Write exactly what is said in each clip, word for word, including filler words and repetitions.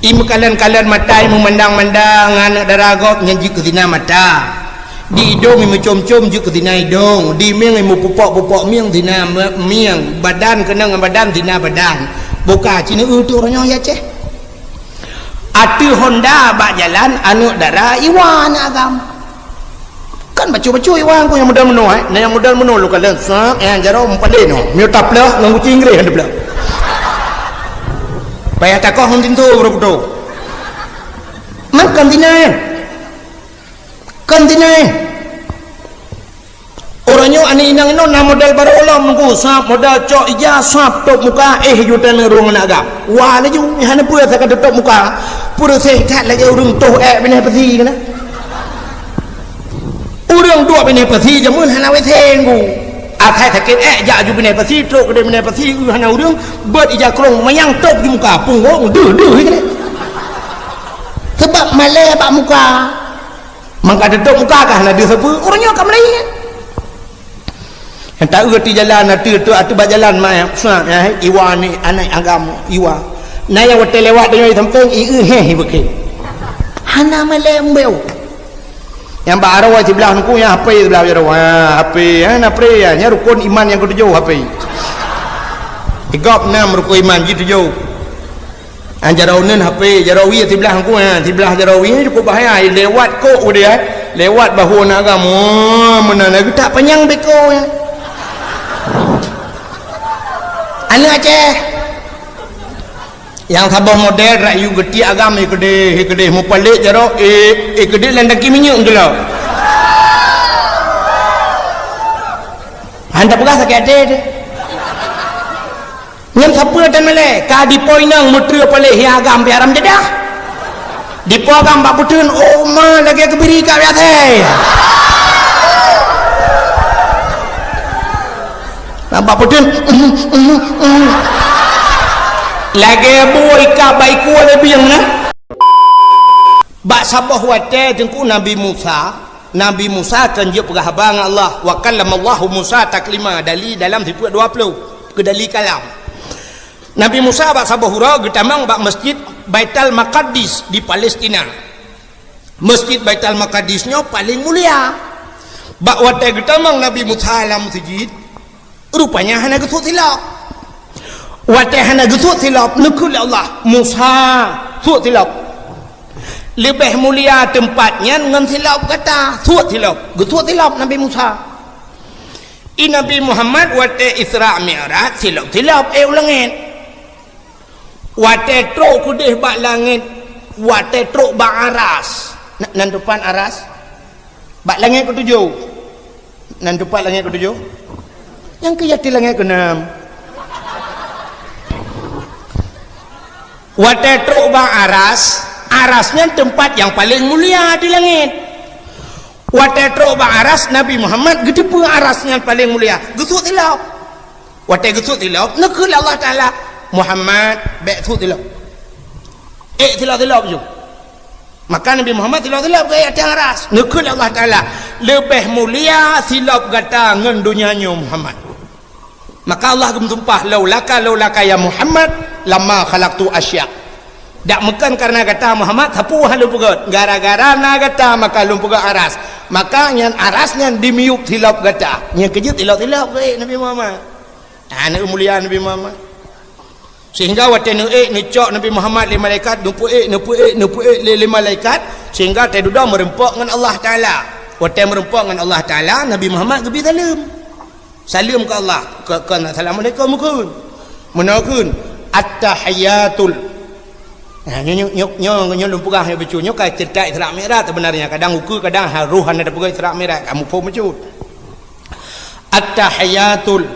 Imeukalon-kalon mata, imeumandang-mandang aneuk dara gob, nyan jeuet keu zina mata. Di idong imeucom-com, jeuet keu zina idong. Di mieng imeupupok-pupok mieng, zina me-, mieng. Badan keunong ngon badan, zina badan. Boh ka ci neueu teuh uroe nyoe di Aceh. Ateueh honda bak jalan, aneuk dara iwa aneuk agam. Kan bacut-bacut iwa ku nyang model meunoe, eh. Nah, nyang model meunoe lôn kalon, sap, eh, jaroe meupadé nyoe. Miyueb taplôh ngon guci Inggréh han taplôh. Payah takoh ngon tinto baru kuto. Man kon zina, eh. Kon zina, eh. Uroe nyoe aneuk inong inoe na model barô lom nunggu, sap model cok ija, sap tôp muka, eh, ju taneuk rhueng aneuk agam. Wa laju, hana peue asai ka teutôp muka. Peureuseh that lagèe ureueng toh èk binéh peusi keunan. Ureueng duek binéh peusi jameun hana W C nunggu. Asai sakét èk jak ju binéh peusi, trok keudéh binéh peusi, eu hana ureueng, beuet ija krông manyang tôp di muka, punggong deuh-deuh keunan. Sabab malèe bak muka. Mangka teutôp muka ka hana deuh sapeue, ureueng nyoe ka meulayeue. Nyang taeu di jalan, ateueh, ateueh, ateueh bak jalan, ma, sap, ya, iwa ni, aneuk agam, iwa. Na nyang watèe lewat deungon di sampéng, ieu héh, ibeuke. Hana malèe mbeu. Nyang bak aroe siblah nunggu, nyang H P siblah jaroe. Ha, H P, ha, na pre, ya. Nyan rukon iman nyang keutujôh, H P. Di gob nam rukon iman, jih tujôh. An jaroe uneun H P, jaroe wie siblah nunggu, ha, siblah jaroe wie cukôp bahaya. Lewat kok udeh, eh. Lewat bahu aneuk agam, oh, meunan lagèe tak panyang beko, ya. Aneuk Aceh. Nyang saboh model rayu geutiek agam, eh, keudéh, eh, keudéh mupalek jaroe, eh, eh, keudéh lam tangki minyeuk geulok. Han tapeugah sakét até teuh. Nyan sapeue tan malèe, ka dipo inong meuteue palek hi agam pi haram jadah. Dipo agam bak peuteun, oh ma lagèe keubiri ka biasa. Nampak peuteun. Lagèe bui ka bak iku lé bieng na. Bak saboh watèe teungku Nabi Musa, Nabi Musa kan jeuet peugah haba ngon Allah. Wa kallamallahu Musa taklima, dali dalam sifeuet dua ploh, keu dali kalam. Nabi Musa bak saboh uroe geutamong bak Masjid Baitul Maqaddis di Palestina. Masjid Baitul Maqaddis nyoe paleng mulia. Bak watèe geutamong Nabi Musa lam meuseujid, rupanya hana geusuet silop. Watèe hana geusuet silop, neukheun lé Allah, "Musa, suet silop. Leubeh mulia teumpat nyan ngon silop gata, suet silop." Geusuet silop Nabi Musa. I Nabi Muhammad watèe Isra Mi'raj, silop-silop ék u langèt. Watèe trok keudéh bak langèt, watèe trok bak aras. Na-, nan teumpat aras? Bak langèt keutujôh. Nan teumpat langèt keutujôh? Nyang keu yatim langèt keunan. Watèe trok bak aras, aras nyan teumpat nyang paleng mulia di langèt. Watèe trok bak aras, Nabi Muhammad geuteupeue aras nyan paleng mulia, geusuet silop. Watèe geusuet silop, neukheun lé Allah Taala, "Muhammad, bèk suet silop." Ék silop-silop ju. Maka Nabi Muhammad silop-silop geuék ateueh aras. Neukheun lé Allah Taala, "Leubeh mulia silop gata ngon donya nyoe, Muhammad." Maka Allah geumeusumpah, "Laulaka, laulaka ya Muhammad, lama khalaqtu asya." Dak meukon kareuna gata Muhammad, sapeue hana lôn peugèt. Gara-gara na gata maka lôn peugèt aras. Maka nyan aras nyan dimiyueb silop gata. Nyan keu jeuet silop-silop geuék Nabi Muhammad. Ah, na mulia Nabi Muhammad. Sehingga watèe neuék, neucok Nabi Muhammad lé malaikat, neupeuék, neupeuék, neupeuék lé, lé malaikat, sehingga watèe dudoe meurumpok ngon Allah Taala. Watèe meurumpok ngon Allah Taala, Nabi Muhammad geubri saleuem. Saleuem keu Allah, keu, keu assalamualaikum kheun. Meunoe kheun, "At-tahiyyatul." Nah, nyoe, nyoe, nyoe, nyoe, nyoe lôn peugah nyoe bacut. Nyoe ka ceurita Isra Mi'raj sebenarnya. Kadang ukeue, kadang ha-, roh hana tapeugah Isra Mi'raj, kamoe phon bacut. "At-tahiyyatul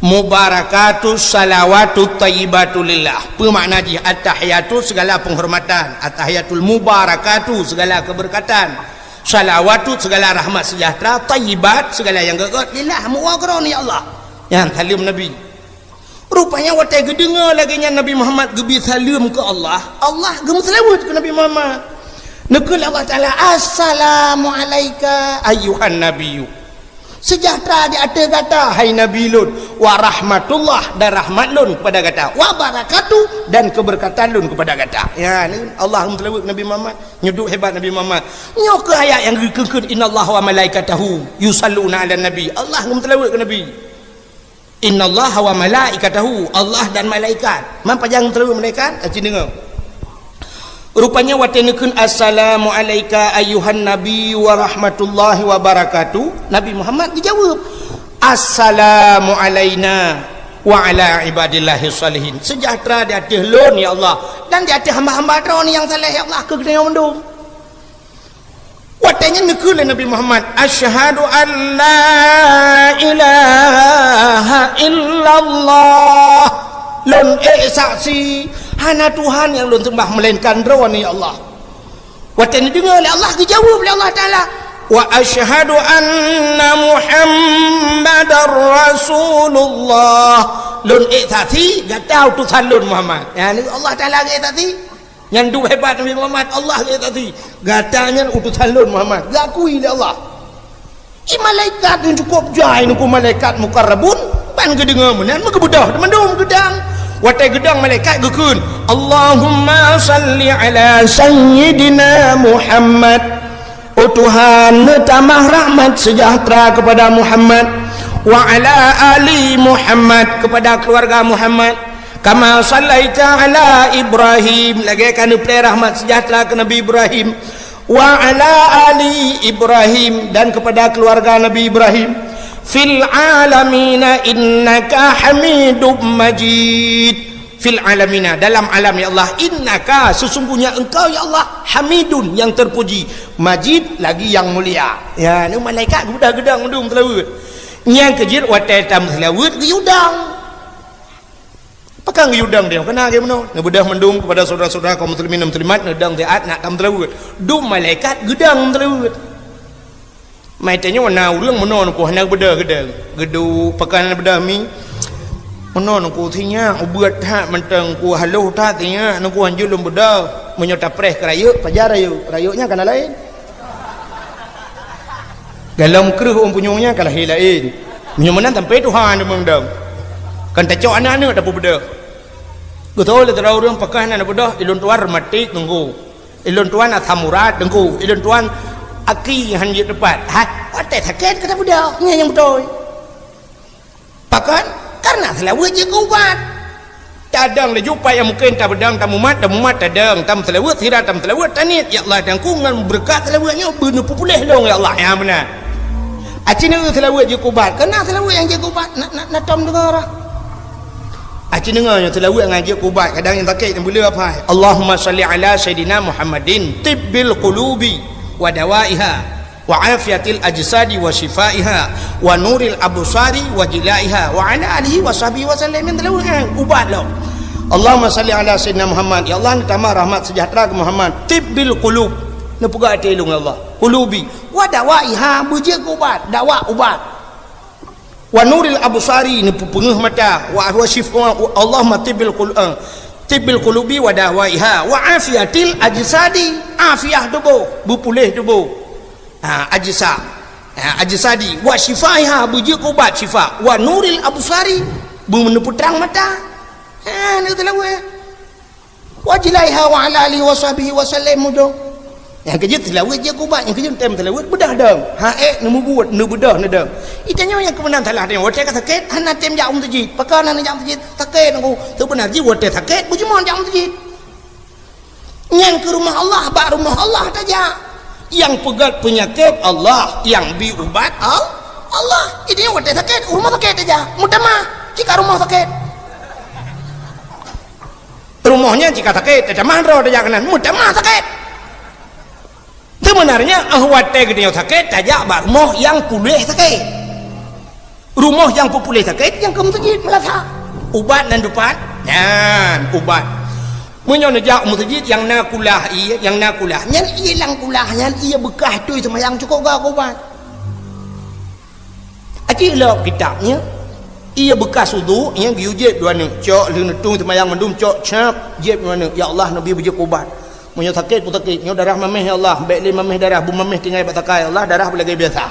mubarakatus salawatut thayyibatu lillah." Peue makna jih? At-tahiyatu, segala penghormatan. At-tahiyatul mubarakatu, segala keberkatan. Salawatu, segala rahmat sejahtera. Thayyibat, segala nyang gèt-gèt. Lillah, meuwoe keu Droeneuh, ya Allah. Nyan saleuem Nabi. Rupanya watèe geudeungö lagèe nyan Nabi Muhammad geubri saleuem keu Allah, Allah geumeuseulaweuet keu Nabi Muhammad. Neukheun lé Allah Taala, "Assalamu alaika ayyuhan nabiyyu." Sejahtera di ateueh gata, hai Nabi lôn, wa rahmatullah, dan rahmat lôn kepada gata, wa barakatuh, dan keberkatan lôn kepada gata. Ya, ni Allah geumeusaleubeuet keu Nabi Muhammad. Nyoe duek hebat Nabi Muhammad. Nyoe keuh ayat nyang geukheun, "Innallaha wa malaikatahu yusalluna 'alan nabi." Allah geumeusaleubeuet keu Nabi. "Innallaha wa malaikatahu," Allah dan malaikat. Man pajan geumeusaleubeuet malaikat? Aci deungoe. Rupanya watée neukheun, "Assalamu alaika ayyuhan nabi wa rahmatullahi wa barakatuh," Nabi Muhammad geujaweueb, "Assalamu alaina wa ala ibadillahi shalihin." Sejahtera di ateueh lôn, ya Allah, dan di ateueh hamba-hamba Droe nyang saleh, ya Allah, keu geutanyoe mandum. Watée nyan neukheun lé Nabi Muhammad, "Asyhadu an la ilaha illallah." Lôn ék saksi, hana Tuhan nyang lôn seumbah meulainkan Droeneuh, ya Allah. Watée neudeungoe lé Allah, geujaweueb lé Allah Taala, "Wa asyhadu anna Muhammadar Rasulullah." Lôn ék saksi, gata utosan lôn Muhammad. Ya, ni Allah Taala ék saksi. Nyan duek hebat Nabi Muhammad, Allah ék saksi. Gata nyan utosan lôn Muhammad. Geukui lé Allah. Di malaikat nyang cukôp jai nungku malaikat mukarrabun, ban geudeungoe meunan meugeubeudoh mandum geudang. Watée geudang malaikat geukheun, "Allahumma salli ala sayyidina Muhammad." Oh Tuhan, neutamah rahmat sejahtera kepada Muhammad, wa ala ali Muhammad, kepada keluarga Muhammad, kama sallaita ala Ibrahim, lagée ka neupreh rahmat sejahtera keu Nabi Ibrahim, wa ala ali Ibrahim, dan kepada keluarga Nabi Ibrahim, fil alamina innaka Hamidum Majid. Fil alamina, dalam alam, ya Allah, innaka, sesungguhnya Engkau, ya Allah, Hamidun, yang terpuji, Majid, lagi yang mulia. Ya, ni malaikat geudah geudang mandum meuseulaweuet. Nyang keujeuet watée tameuseulaweuet geuyue dang. Pakon geuyue dang dia? Keunan lagée meunoe. Neubeudoh mandum kepada saudara-saudara kaum muslimin dan muslimat, neudang siat nak tameuseulaweuet. Dum malaikat geudang meuseulaweuet. Mai tanyoe na ureuëng meunoe nungku hana beudôh geudang. Geuduek pakon hana beudôh mi. Meunoe nungku sinyak ubeuet that mantong ku haloh that sinyak nungku hanjeuet lôn beudôh. Meunyoe tapreh keu rayeuk, pajan rayeuk. Rayeuk nyan kana laén. Galom kreueh ôn punyueng nyan ka lahé laén. Meunyoe meunan sampai Tuhan deungon dong. Kan tacok aneuk-aneuk tapeubeudôh. Geutôi lé sidroe ureuëng pakon hana beudôh, ilôn tuan rematik nungku. Ilôn tuan asam urat nungku. Ilôn tuan aki han jeuet teupat. Hai, watée sakét ka tabeudôh. Nyan nyang beutôi. Pakon? Karena seulaweuet jeuet keu ubat. Tadong laju pat nyang mungken tabeudang, tamumat, tamumat, tadong, tameuseulaweuet, sira tameuseulaweuet, taniet, "Ya Allah, dangku ngon beureukat seulaweuet nyoe beuneupeupuléh lôn, ya Allah." Nyang meunan. Aci neu seulaweuet jeuet keu ubat. Keunan seulaweuet nyang jeuet keu ubat, na, na, na tom deungoe roh. Aci deungoe nyoe seulaweuet nyang jeuet keu ubat, kadang nyang sakét nyang beuleueh apa. Allahumma shalli ala sayyidina Muhammadin tibbil qulubi wa dawaiha. Wa afiatil ajsadi wa syifaiha, wa nuril absari wa jilaiha, wa ala alihi wa sahbihi wa sallam. Yang telu, eh, ubat lom. Allahumma salli ala sayyidina Muhammad. Ya Allah, neutamah rahmat sejahtera keu Muhammad. Tibbil qulub. Neupeugah até lôn, ya Allah. Qulubi. Wa dawaiha, beujeuet keu ubat. Dawa ubat. Wa nuril absari, neupeupeungeuh mata. Wa, wa syif-, wa, Allahumma tibbil qul-, eh, tibbil qulubi wa dawaiha. Wa afiatil ajsadi, afiah tuboh, beupuléh tuboh. Ha, ajsa. Ha, ajsadi. Wa syifaiha, beujeuet keu ubat syifa. Wa nuril absari, beuneupeutrang mata. Ha, na seulaweuet. Wa jilaiha wa ala alihi wa sahbihi wa sallam mudong. Nyang keujeuet seulaweuet jeuet keu ubat, nyang keujeuet tem seulaweuet beudôh dong. Ha, ék neumubuet, neubeudôh neudong. Itanyoe nyang keumeunan salah tanyoe. Watée ka sakét, hana tem jak u meuseujid. Pakon hana jak u meuseujid? Sakét nungku. Seubeuna jih watée sakét, beujeuet jak u meuseujid. Nyan keu rumoh Allah, bak rumoh Allah tajak. Nyang peugét peunyakét Allah, nyang bi ubat Al-, Allah. Jadi watée sakét, rumoh sakét tajak. Meutamah, cit ka rumoh sakét. Rumoh nyan cit ka sakét, tatamah droe tajak keunan, meutamah sakét. Seubeunarnya, eh, watée geutanyoe sakét, tajak bak rumoh nyang puléh sakét. Rumoh nyang peupuléh sakét nyang keu meuseujid meulasa. Ubat nan dupat, nyan ubat. Meunyoe neujak u meuseujid nyang na kulah ie, nyang na kulah, nyan ie lam kulah nyan ie beukah tui seumayang cukôp gak ubat. Aci lom kitab nyan, ie beukah udhu nyan geuyue jieb dua neuk, cok lheueh neutui seumayang mandum cok cap jieb dua neuk, ya Allah, neubi beujeuet ubat. Meunyoe sakét pun sakét, nyoe darah maméh ya Allah, bék lé maméh darah, beumaméh tinggai bak takai ya Allah, darah beulagée biasa.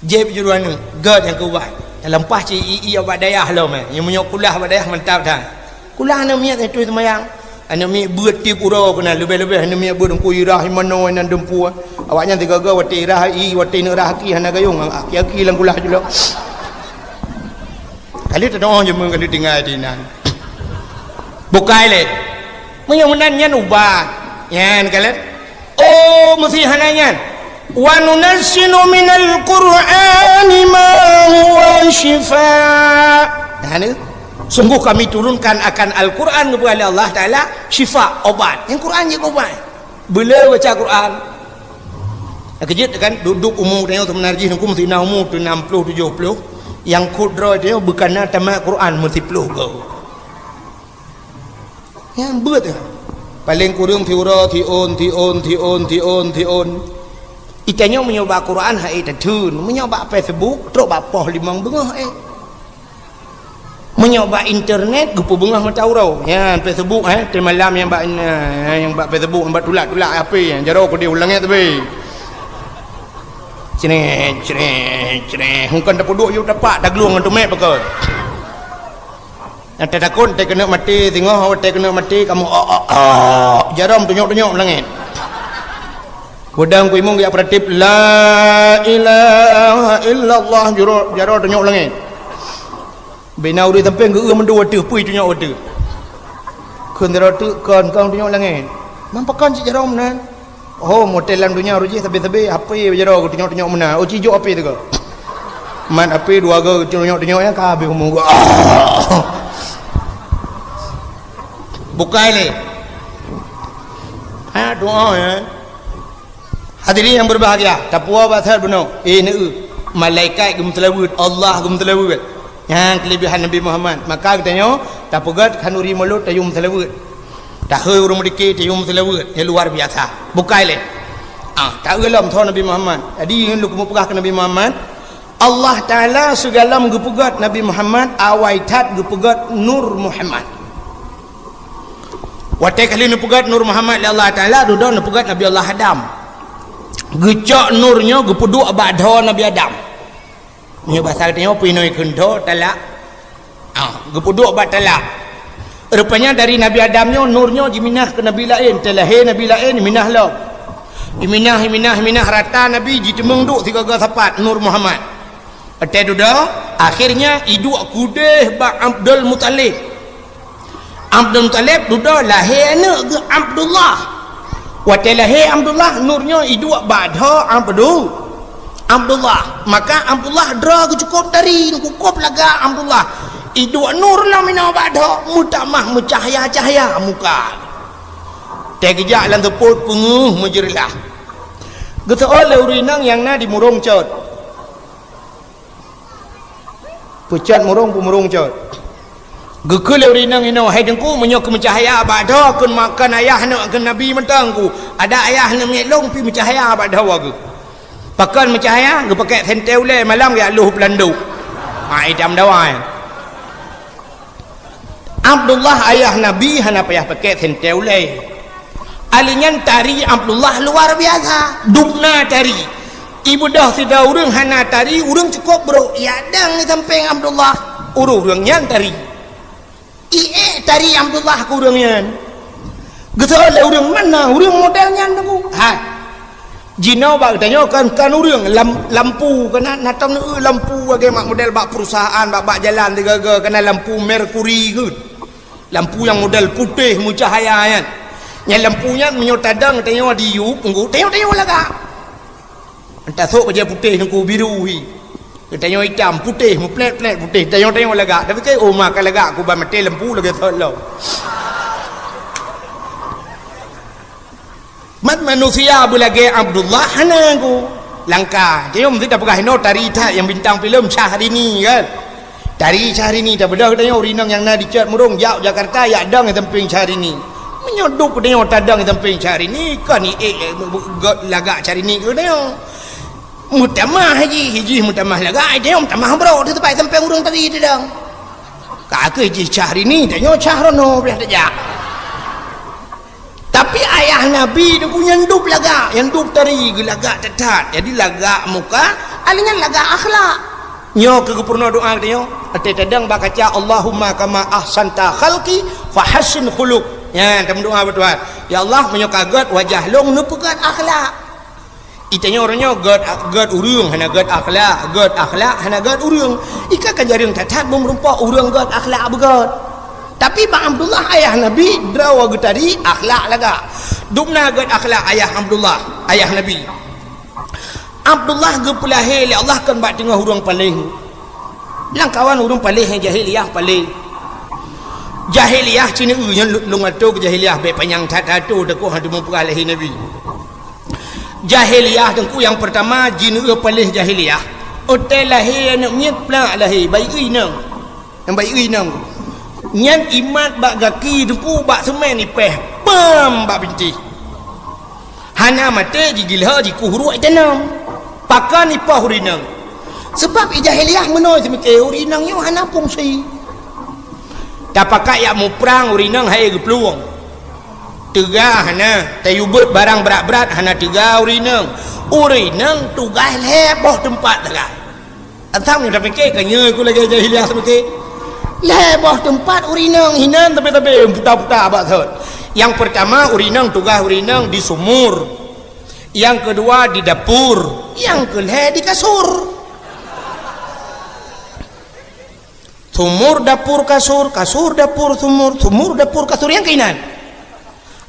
Jép juru aneuk, gét nyang keu ubat. Teuleumah cit ié-ié bak dayah lom, eh. Nyang meunyoe kulah bak dayah mantap that. Kulah aneuk miet, eh, tueng seumayang. Aneuk miet beuet tiep uroe keunan, leubeh-leubeh aneuk miet beuet Teungku, irah i manoe, inan dumpeue. Awaknyan sigoe-goe watèe irah ié, watèe neuk rah aki hana gayong, aki-aki lam kulah jih lom. Kali teudoh jeumeu kali tinggai di inan. Bukai lé. Meunyoe meunan nyan ubat. Nyan kalon. Oh, meusti hana nyan. "Wa nunazzilu minal Qur'ani ma huwa syifa." Nah, ni. Sungguh Kami turunkan akan Al-Quran, geupeugah lé Allah Taala, syifa, obat. Nyang Quran jeuet obat. Beu le baca Quran. Keujeuet kan, duek-duek umu tanyoe seubeuna jih Teungku, meusti na umu tu enam puluh, tujoh puluh. Nyang khot droe tanyoe beu kana tamat Quran meusiplôh goe. Nyan beuet. Paleng kureueng siuroe, siôn, siôn, siôn, siôn, siôn. Itanyoe meunyoe bak Quran hai tatheun, meunyoe bak Facebook trok bak poh limong beungoh, eh. Meunyoe bak internet geupeubeungoh mata uroe. Nyan Facebook, eh, teumalam nyang bak, eh, nyang bak Facebook, nyang bak tulak-tulak H P, jaroe keudéh u langét teubi. Cret, cret, cret. Hukon tapeuduek yue tapak, taglueng ngon tumek pakon. Nyang tatakot watèe keuneuk maté, singoh watèe keuneuk maté, kamoe, "Oh, oh, oh." Jaroe tunyok-tunyok langét. Peudong kuimong geujak peuratéb, "La ilaha illallah," jaroe, jaroe tunyok langét. Bina ureueng sampéng geu-eu mandum ateueh, pui tunyok ateueh. Kheun jaroe teuk kon, kon tunyok langét. Man pakon cit jaroe meunan? Oh, model lam donya roh jih sabe-sabe H P jaroe geutunyok-tunyok meunan. Oh, cijok H P teuka. Man H P dua go geutunyok-tunyok nyan ka habéh umu geuh. Bukai lé. Ha, doa, ya. Hadirin yang berbahagia, tapuwoe bak that bunoe. Eh, neu. Malaikat geumeuseulaweuet, Allah geumeuseulaweuet. Nyan keulebihan Nabi Muhammad. Maka geutanyoe tapeugét khanuri mulod tayue meuseulaweuet. Tahôi ureueng meudike tayue meuseulaweuet, nyang luar biasa. Bukai lé. Ah, taeu lom tho Nabi Muhammad. Jadi, nyoe lôn keumeung peugah keu Nabi Muhammad, Allah Taala sigohlom geupeugét Nabi Muhammad, awai that geupeugét Nur Muhammad. Watèe kali neupeugét Nur Muhammad lé Allah Taala, dudoe neupeugét Nabi Allah Adam. Geucok nur nyoe geupeuduek bak dhoe Nabi Adam. Nyoe basa geutanyoe pih nyoe kheun dhoe talak. Ah, geupeuduek bak talak. Rupanya dari Nabi Adam nyoe, nur nyoe jiminah keu nabi laén, teulahé nabi laén, jiminah lom. Jiminah, jiminah, jiminah rata nabi, jiteumeung duek sigoe-goe sapat Nur Muhammad. Watèe dudoe, akhirnya iduek keudéh bak Abdul Muthalib. Abdul Muthalib dudoe lahé aneuk geuh Abdullah. Watèe lahé Abdullah, nur nyoe iduek bak dhoe Abdu-, Abdullah. Maka Abdullah droe geuh cukôp tari, cukôp lagak Abdullah. Iduek nur lom inoe bak dhoe, meutamah meucahya-cahya muka. Watèe geujak lam seupôt peungeuh meujeureulah. Geuseuôt lé ureueng inong nyang na di Murong Cot. Peucot Murong, peumurong Cot. Geukheun lé ureueng inong inoe, "Hai Teungku, meunyoe keu meucahya bak dhoe, kheun ma-, kon ayah aneuk keu nabi mantong ku. Adak ayah aneuk miet lôn pih meucahya bak dhoe geuh." Pakon meucahya? Geupakèk sentée ulèe malam geujak lôh peulandôk. Ha, itam dawai. Abdullah ayah Nabi hana payah pakèk sentée ulèe. Ahli nyan tari Abdullah luar biasa. Dubna tari. Ibeudôh sidroe ureueng hana tari, ureueng cukôp brôk. Yak dang di sampéng Abdullah. Ureueng-ureueng nyan tari. Iék tari Abdullah keu ureueng nyan. Geuseuôt lé ureueng, "Mana ureueng model nyan, Teungku?" Hai. Jinoe bak geutanyoe kan, kan ureueng lam-, lampu, kana na tom neu lampu lagèe mak model bak perusahaan, bak, bak jalan sigoe-goe, kana lampu merkuri geuh. Lampu nyang model putéh meucahya nyan. Nyang lampu nyan meunyoe tadong tanyoe di yup, Teungku, tanyoe-tanyoe lagak. Entah sôk bajèe putéh Teungku, biru hi. Tanyoe itam, putéh, meuplét-plét putéh, tanyoe-tanyoe lagak. Tapi keu, "Oh, ma ka lagak, ku ban maté lampu lagèe sot lom." Man manusia beulagèe Abdullah hana ku. Langka. Tanyoe meusti tapeugah inoe tari that nyang bintang filem Syahrini kan. Tari Syahrini, tabeudôh tanyoe ureueng inong nyang na di Cot Murong, jak Jakarta, yak dong di sampéng Syahrini. Meunyoe duek tanyoe tadong di sampéng Syahrini, kon iék, eh, lagak Syahrini keu tanyoe. Meutamah jih, jih meutamah lagak, tanyoe meutamah brôk, teupat sampéng ureueng tadi tadong. Ka keuh jih Syahrini, tanyoe Syahrono, payah tajak. Tapi ayah Nabi Teungku nyan dub lagak, nyan dub tari geulagak that-that. Jadi lagak muka, Alèh nyan lagak akhlak. Nyoe keuh geupeurunoe doa geutanyoe. Watèe tadong bak kaca, "Allahumma kama ahsanta khalqi fahassin khuluq." Nyan tameudoa bak Tuhan. "Ya Allah, meunyoe ka gèt wajah lôn, neupeugèt akhlak." Geutanyoe uroe nyoe gèt, gèt ureueng hana gèt akhlak, gèt akhlak hana gèt ureueng. Ka ka jareueng that-that beumeureumpok ureueng gèt akhlak beugèt. Tapi bak Abdullah ayah Nabi, droe geutari akhlak lagak. Dumna gèt akhlak ayah Abdullah, ayah Nabi. Abdullah geupeulahé lé Allah kon bak teungoh ureueng paléh. Lamkawan ureueng paléh nyang jahiliyah paléh. Jahiliyah cit nyan, lôn atô keu jahiliyah bèk panyang that-that, takot hana teumeupeugah lahé Nabi. Jahiliyah teungku nyang peurtama jineuk paléh jahiliyah. Watèe lahé aneuk miet plak lahé, bayeue inong. Nyang bayeue inong. Nyan imat bak gaki teungku, bak seumén ipèh, pam bak bintéh. Hana maté jigiloe jikueh uruek itanom. Pakon ipoh ureueng inong? Sabab i jahiliyah meunoe seumiké, ureueng inong nyoe hana fungsi. Tapakat jak muprang ureueng inong hai geuplueng. Teuga hana, tayue beuet barang brat-brat hana teuga ureueng inong. Ureueng inong tugaih lhèe boh teumpat sagai. Asam nyoe tapike ka nyoe ku lagèe jahiliyah seumiké. Lhèe boh teumpat ureueng inong hinan tabe-tabe puta-puta bak sot. Nyang peurtama ureueng inong tugaih ureueng inong di sumur. Nyang keudua di dapur, nyang keulhèe di kasur. Sumur, dapur, kasur, kasur, dapur, sumur, sumur, dapur, kasur, nyang keuinan.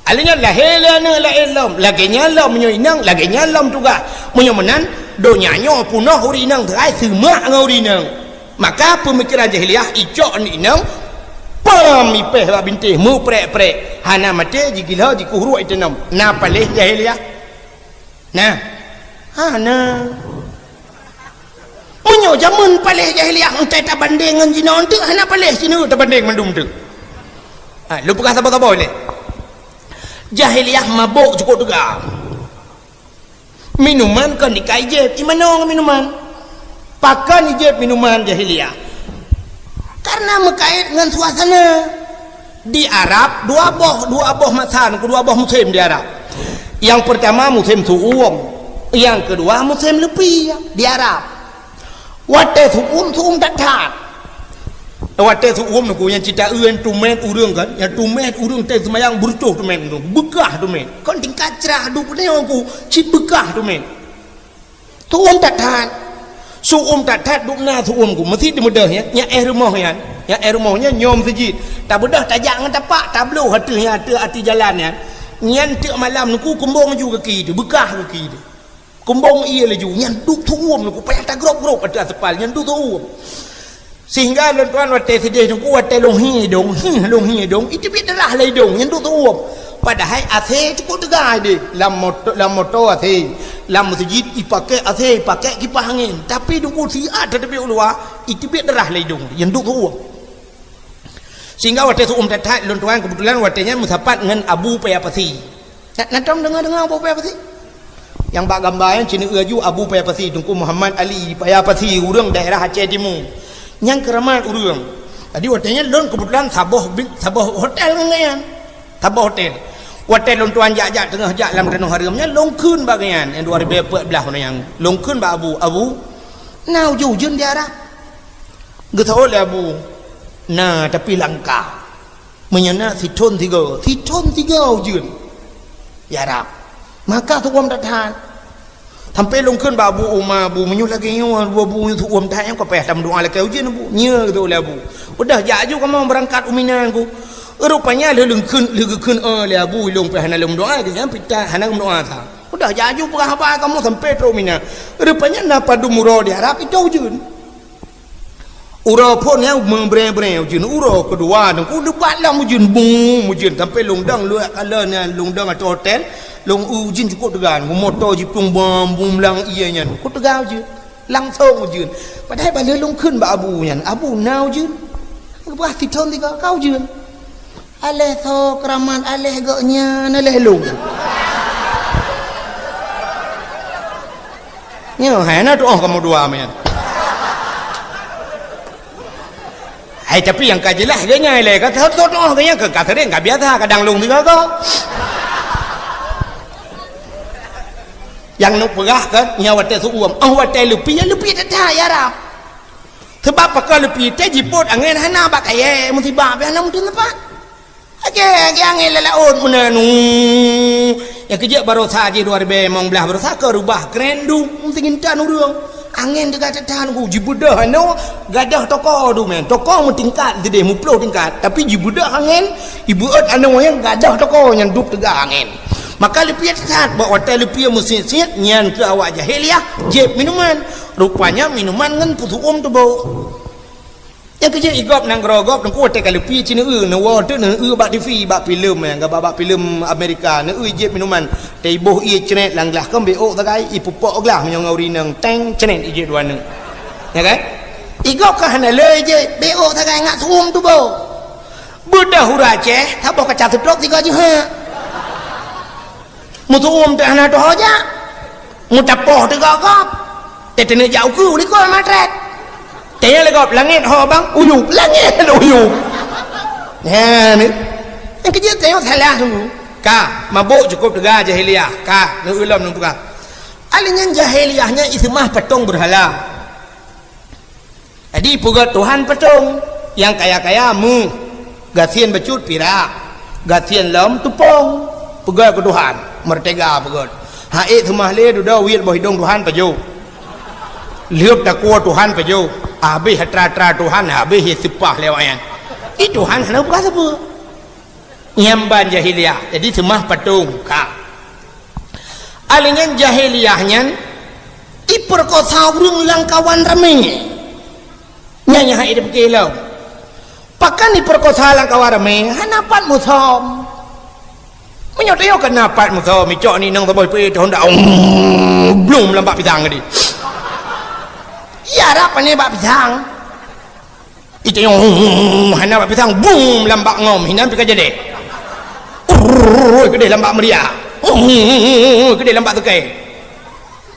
Alèh nyan lahé lé aneuk laén lom, lagèe nyan lom meunyoe inong, lagèe nyan lom tugaih. Meunyoe meunan, donya nyoe peunoh ureueng inong teukai seumak ngon ureueng inong. Maka peumikeran jahiliyah icok aneuk inong, pam ipèh bak bintéh meuprek-prek, hana maté jigiloe jikueh uruek itanom. Na paléh jahiliyah? Nah, hana. Meunyoe jameun paléh jahiliyah, entah tabandéng ngon jinoe enteuk, hana paléh sineuk tabandéng mandum teuk. Ha, lôn peugah saboh-saboh lé. Jahiliyah mabök cukôp teuga. Minuman kon ikai jieb, imanoe ngon minuman. Pakon ijieb minuman jahiliyah? Karena meukait ngon suasana. Di Arab dua boh, dua boh masa, dua boh musém di Arab. Nyang peurtama musém su'um, nyang keudua musém leupie di Arab. Watèe su'um, su'um that-that. Watèe su'um nyoe nyang cit taeu nyan tumét ureueng kan, nyan tumét ureueng teuh seumayang beureutoh tumét nyoe, beukah tumét. Kon tingkat crah duek nyoe ku, cit beukah tumét. Su'um that-that. Su'um that-that dum na su'um ku. Meusi teumeudeh nyan, nyan éh rumoh nyan. Nyan éh rumoh nyan nyoe meuseujid. Tabeudôh tajak ngon tapak, tabloh ateueh nyan, ateueh ateueh jalan nyan. Nyan teuk malam nyoe ku kumbong laju gaki teuh, beukah gaki teuh. Kumbong ie laju, nyan duek su'um nyoe ku payah tagrôb-grôb ateueh aspal, nyan duek su'um. Sehingga lôn tuan watèe sideh nyoe ku watèe lôn hi idông, hi lôn hi idông, iteubiet darah lam idông, nyan duek su'um. Padahai AC cukôp teuga deh, lam moto, lam moto AC, lam meuseujid ipakèk AC, ipakèk kipah angén. Tapi dum ku siat tateubiet u luwa, iteubiet darah lam idông, nyan duek su'um. Sehingga watèe su'um that-that, lôn tuan keubeutulan watèe nyan meusapat ngon Abu Paya Pasi. Na, na tom deungoe-deungoe Abu Paya Pasi? Nyang bak gamba nyan cit nyoe laju Abu Paya Pasi, Teungku Muhammad Ali Paya Pasi, ureueng daerah Aceh Timu. Nyang keuramat ureueng. Jadi watèe nyan lôn keubeutulan saboh bi-, saboh hotel ngon gobnyan. Saboh hotel. Watèe lôn tuan jak-jak teungoh jak lam tanoh hareuem nyan, lôn kheun bak gobnyan, nyang dua ribu empat belas nyan. Lôn kheun bak Abu, "Abu, na ujeuen-ujeuen di Arab?" Geuseuôt lé Abu, "Na, tapi langka." Meunyoe na sithon sigoe, sithon sigoe ujeuen. Ya Rab, maka su'um that-that. Sampoe lôn kheun bak Abu Uma, "Abu, meunyoe lagèe nyoe, Abu, Abu, su'um that nyoe ka payah tameudoa lakèe ujeuen, Abu." "Nyo," geutôk lé Abu. "Udah jak aju kamoe beurangkat u Mina, Abu." Rupanya lheuh lôn kheun, lheuh geukheun, "Oh," lé Abu, "ilôn payah hana lôn meudoa, geunyan pih hana meudoa sa." Udah jak aju peugah haba kamoe sampoe trôk u Mina. Rupanya na padum uroe di Arab, itôh ujeuen. Uroe phôn nyan meubrèe-brèe ujeuen, uroe keudua nyan ku leubak lom ujeuen, bum, ujeuen sampoe lôn dong luwah kala nyan lôn dong ateueh hotel, lôn ujeuen cukôp teuga, moto jiplueng bom, bum lam ié nyan, ku teuga ujeuen, langsong ujeuen. Padahai bak lheuh lôn kheun bak Abu nyan, "Abu, na ujeuen?" Geupeugah, "Sithon sigoe ka ujeuen." Aléh soe keuramat, aléh gobnyan, aléh lôn. Nyoe hai na tu'oh kamoe dua meunan. Hai, tapi nyang ka jeulaih gobnyan ilèe ka tu'oh, tu'oh gobnyan ka, ka sering, ka biasa, kadang lôn sigoe-goe. Nyang neupeugah kan, nyan watèe seuuem. Oh, watèe leupie, leupie that-that, ya Rab. Sabab pakon leupie teuh jipôt angén hana bak kayèe, musibah pih hana meuteumpat. Lagèe, lagèe angén lam laôt meunan. Nyang keujeuet baroesa jih dua ribèe limong blah baroesa ka reubah kren duek, meuteungintan ureueng. Angén teuga that-that, jibeudôh anoe gadoh toko duek meunan. Toko meutingkat sideh, meuploh tingkat, tapi jibeudôh angén, ibeuet anoe nyang gadoh toko nyan duek teuga angén. Maka leupie that-that, bak watèe leupie meusiet-siet, nyan keuh awak jahiliah jieb minuman. Rupanya minuman ngon peuseuuem teuboh. Nyang keujeuet igop nanggroe gob teungku watèe ka leupie cit neueu, neuwoe teuk neueu bak T V, bak filem, eh, gaba bak filem Amerika, neueu jieb minuman. Teuiboh ie cret lam glah, kon beuôk sagai, ipeupok glah meunyoe ngon ureueng inong, teng, cret ijeuet dua neuk. Ya kan? Igop ka hana le ijeuet, beuôk sagai ngat seuuem teuboh. Beudôh ureueng Aceh, saboh kaca seutrop sigoe jeuhet. Meuseuuem teuh hana teuho jak. Meutapoh teuh gob-gob. Teuteuneuh jak ukeue likot matret. Tanya lé gob, langét ho bang? Uyueb. Langét uyueb. Nyan. Nyang keujeuet tanyoe salah dulu. Ka, mabök cukôp teuga jahiliah. Ka, neueu lom neupeugah. Alèh nyan jahiliah nyan iseumah patong beurhala. Jadi peugöt Tuhan patong, nyang kaya-kaya meuh, gasien bacut pirak, gasien lom teupông, peugöt keu Tuhan, meurtega peugöt. Ha'ék seumah lé dudoe wiet boh idông Tuhan pajoh. Lheueh takue Tuhan pajoh, habéh atra-atra Tuhan, habéh ie seupah lé awaknyan. Di Tuhan hana peugah sapeue. Nyan ban jahiliah. Jadi seumah patong ka. Alèh nyan jahiliah nyan ipeurkosa ureueng lam kawan ramé. Nyan nyang hana ipike lom. Pakon ipeurkosa lam kawan ramé, hana pat musom. Meunyoe teuh kana pat musom, icok ni nang saboh peuet honda, blum lam bak pisang tadi. Ya rap pane bak pisang. Itanyong, hana bak pisang, bum lam bak ngom, hinan pih ka jadeh. Urrrr, keudeh lam bak meuria. Urrrr, keudeh lam bak teukai.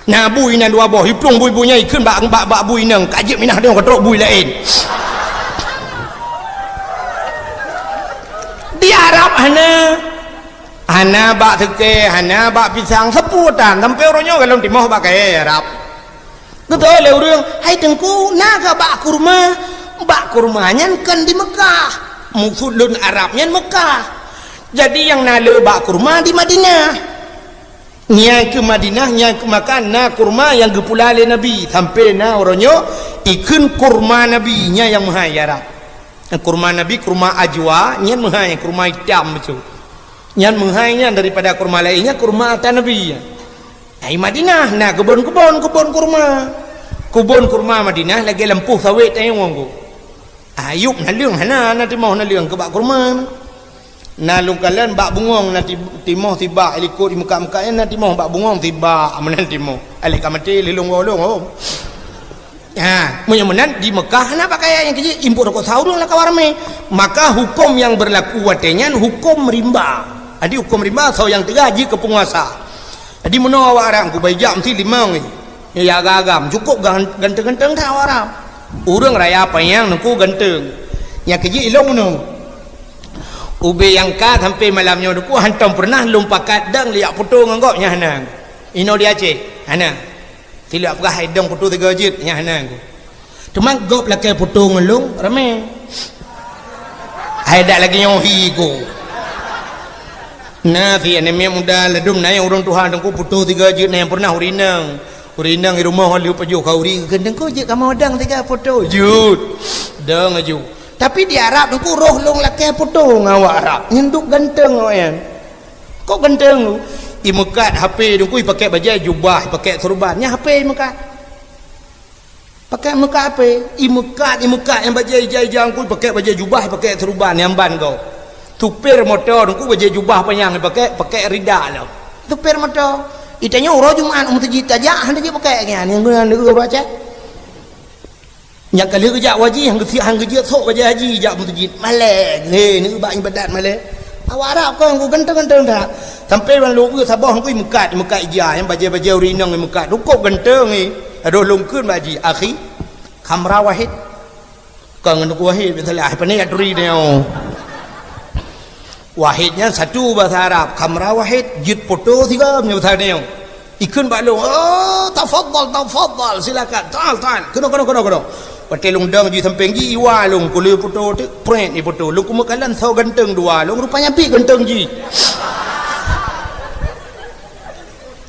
Na bui inan dua boh, iplueng bui-bui nyan ikheun bak, bak, bak bui inong, ka jeuet minah dong ka trok bui laén. Di Arab hana, hana bak teukai, hana bak pisang, sapeue tan, sampoe uroe nyoe golom timoh bak kayèe Arab. Geutanyong lé ureueng, "Hai Teungku, na kah bak kurma?" Bak kurma nyan kon di Meukah. Maksud lôn Arab nyan Meukah. Jadi nyang na le bak kurma di Madinah. Nyan keuh Madinah, nyan keuh Meukah na kurma nyang geupula lé Nabi. Sampoe na uroe nyoe ikheun kurma Nabi, nyan nyang meuhai Arab. Kurma Nabi, kurma ajwa, nyan meuhai, kurma itam bacut. Nyan meuhai nyan daripada kurma laén, nyan kurma ata Nabi. Ai Madinah na keubon-keubon, keubon kurma. Keubon kurma Madinah lagèe lampôh sawét tanyoe ngon ku. Ayub naleueng hana, na timoh naleueng keu bak kurma. Na lôn kalon bak bungöng na ti-, timoh sibak, likot di Meukah-Meukah nyan na timoh bak bungöng sibak, meunan timoh. Alèh ka maté lé lôn woe lôn, oh. Ha, meunyoe meunan di Meukah hana pakaian nyang keu jih, impôt rukok saureueng lam kawan ramé. Maka huköm nyang beurlaku watèe nyan huköm rimba. Jadi huköm rimba soe nyang teuga jih keu peunguasa. Jadi meunoe awak Arab, kubai jak meusti limong nyoe. Ya agam-agam, cukôp gan-, ganteng-ganteng that awak Arab. Ureueng raya panyang nungku ganteng. Nyang keu jih ilong meunoe. Ubé nyang ka sampoe malam nyoe nungku hantom peureunah lôn pakat dong liak poto ngon gob nyan hana. Inoe di Aceh, hana. Silap peugah hai dong poto tiga jeuet, nyan hana ku. Teuma gob lakèe poto ngon lôn, ramé. Hai dak lagèe nyoe hi ku. Na si aneuk miet muda ladôm na nyang ureueng tuha teungku poto tiga jeuet, na nyang peureunah ureueng inong. Ureueng inong di rumoh lheueh pajoh khauri, kheun teungku jeuet kamoe dong tiga poto. Jeuet. Dong aju. Tapi di Arab teungku roh lôn lakèe poto ngon awak Arab. Nyan duek ganteng awaknyan. Kok ganteng tu? Imeukat H P teungku, ipakèk bajèe jubah, ipakèk seureuban. Nyan H P imeukat. Pakèk meukat H P, imeukat, imeukat nyang bajèe ija-ija teungku, ipakèk bajèe jubah, ipakèk seureuban nyang ban gob. Supir moto teungku bajèe jubah panyang ipakèk, pakèk rida lom. Supir moto. Itanyoe uroe Jumat u meuseujid tajak, han tajak pakèk nyan, nyang guna uroe Aceh. Nyang ka lheueh geujak u haji, han geusiek, han geujeuet sôk bajèe haji jak meuseujid. Malèe, he, neueu bak iébadat malèe. Awak Arab kon ganteng-ganteng that. Sampoe ban lôn eu saboh ngui meukat, meukat ija, nyang bajèe-bajèe ureueng inong meukat. Cukôp ganteng, he. Adoh lôn kheun bak jih, "Akhi, khamra wahid." Kon ngon Teungku Wahid, biasalah, pane jak turi nyoe. Wahid nyan satu bahasa Arab, khamra wahid, jeuet poto sigoe nyoe bahasa nyoe. Ikheun bak lôn, "Oh, tafadhal, tafadhal, silakan. Ta'al, ta'al. Keunoe, keunoe, keunoe, keunoe." Watèe lôn dong jih sampéng jih, iwa lôn, ku lheueh putôh teuk, prét iputoh. Lôn kumeukalan soe ganteng dua, lôn rupanya pih ganteng jih.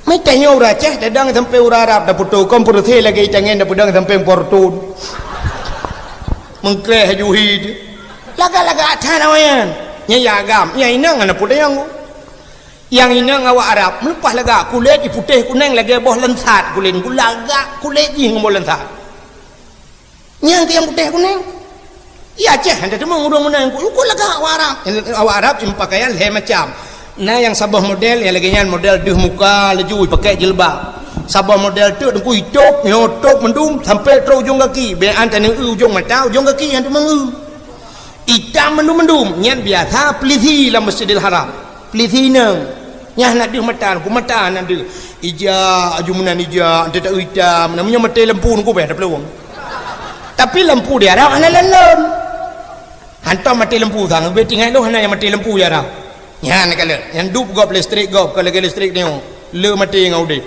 Meuteunyoe ureueng Aceh, tadong sampéng ureueng Arab, taputôh, kon peureusé lagèe itangen, tapeudong sampéng Fortuner. Meukreh juhi. Lagak-lagak that awaknyan. Nyan nyang agam, nyang inong hana peudong. Nyang inong awak Arab, meuleupah lagak, kulét iputéh kunéng lagèe boh lansat kulét, lagak kulét jih ngon boh lansat. Nyang tiang putéh kunéng. Di Aceh hana teumong ureueng meunan, ku, ku lagak awak Arab. Awak Arab ipakaian lhèe macam. Na nyang saboh model nyang lagèe nyan, model deuh muka laju ipakèk jilbab. Saboh model teuk teungku itôp, nyoe tôp mandum sampai trôk ujong gaki. Bèk an taneuk eu ujong mata, ujong gaki nyang teumong eu. Itam mandum-mandum, nyan biasa peulisi lam Masjidil Haram. Peulisi inong. Nyan hana deuh mata, ku mata hana deuh. Ija, aju meunan ija, ante tak itam, namanya maté lampu nunggu beh ada peluang. Tapi lampu di Arab hana lon-lon. Hantom maté lampu sang, beh tinggai lôn hana nyang maté lampu di Arab. Nyan ka lheueh, nyang dup gob listrik gob, ka lagèe listrik nyoe. Le maté ngon udép.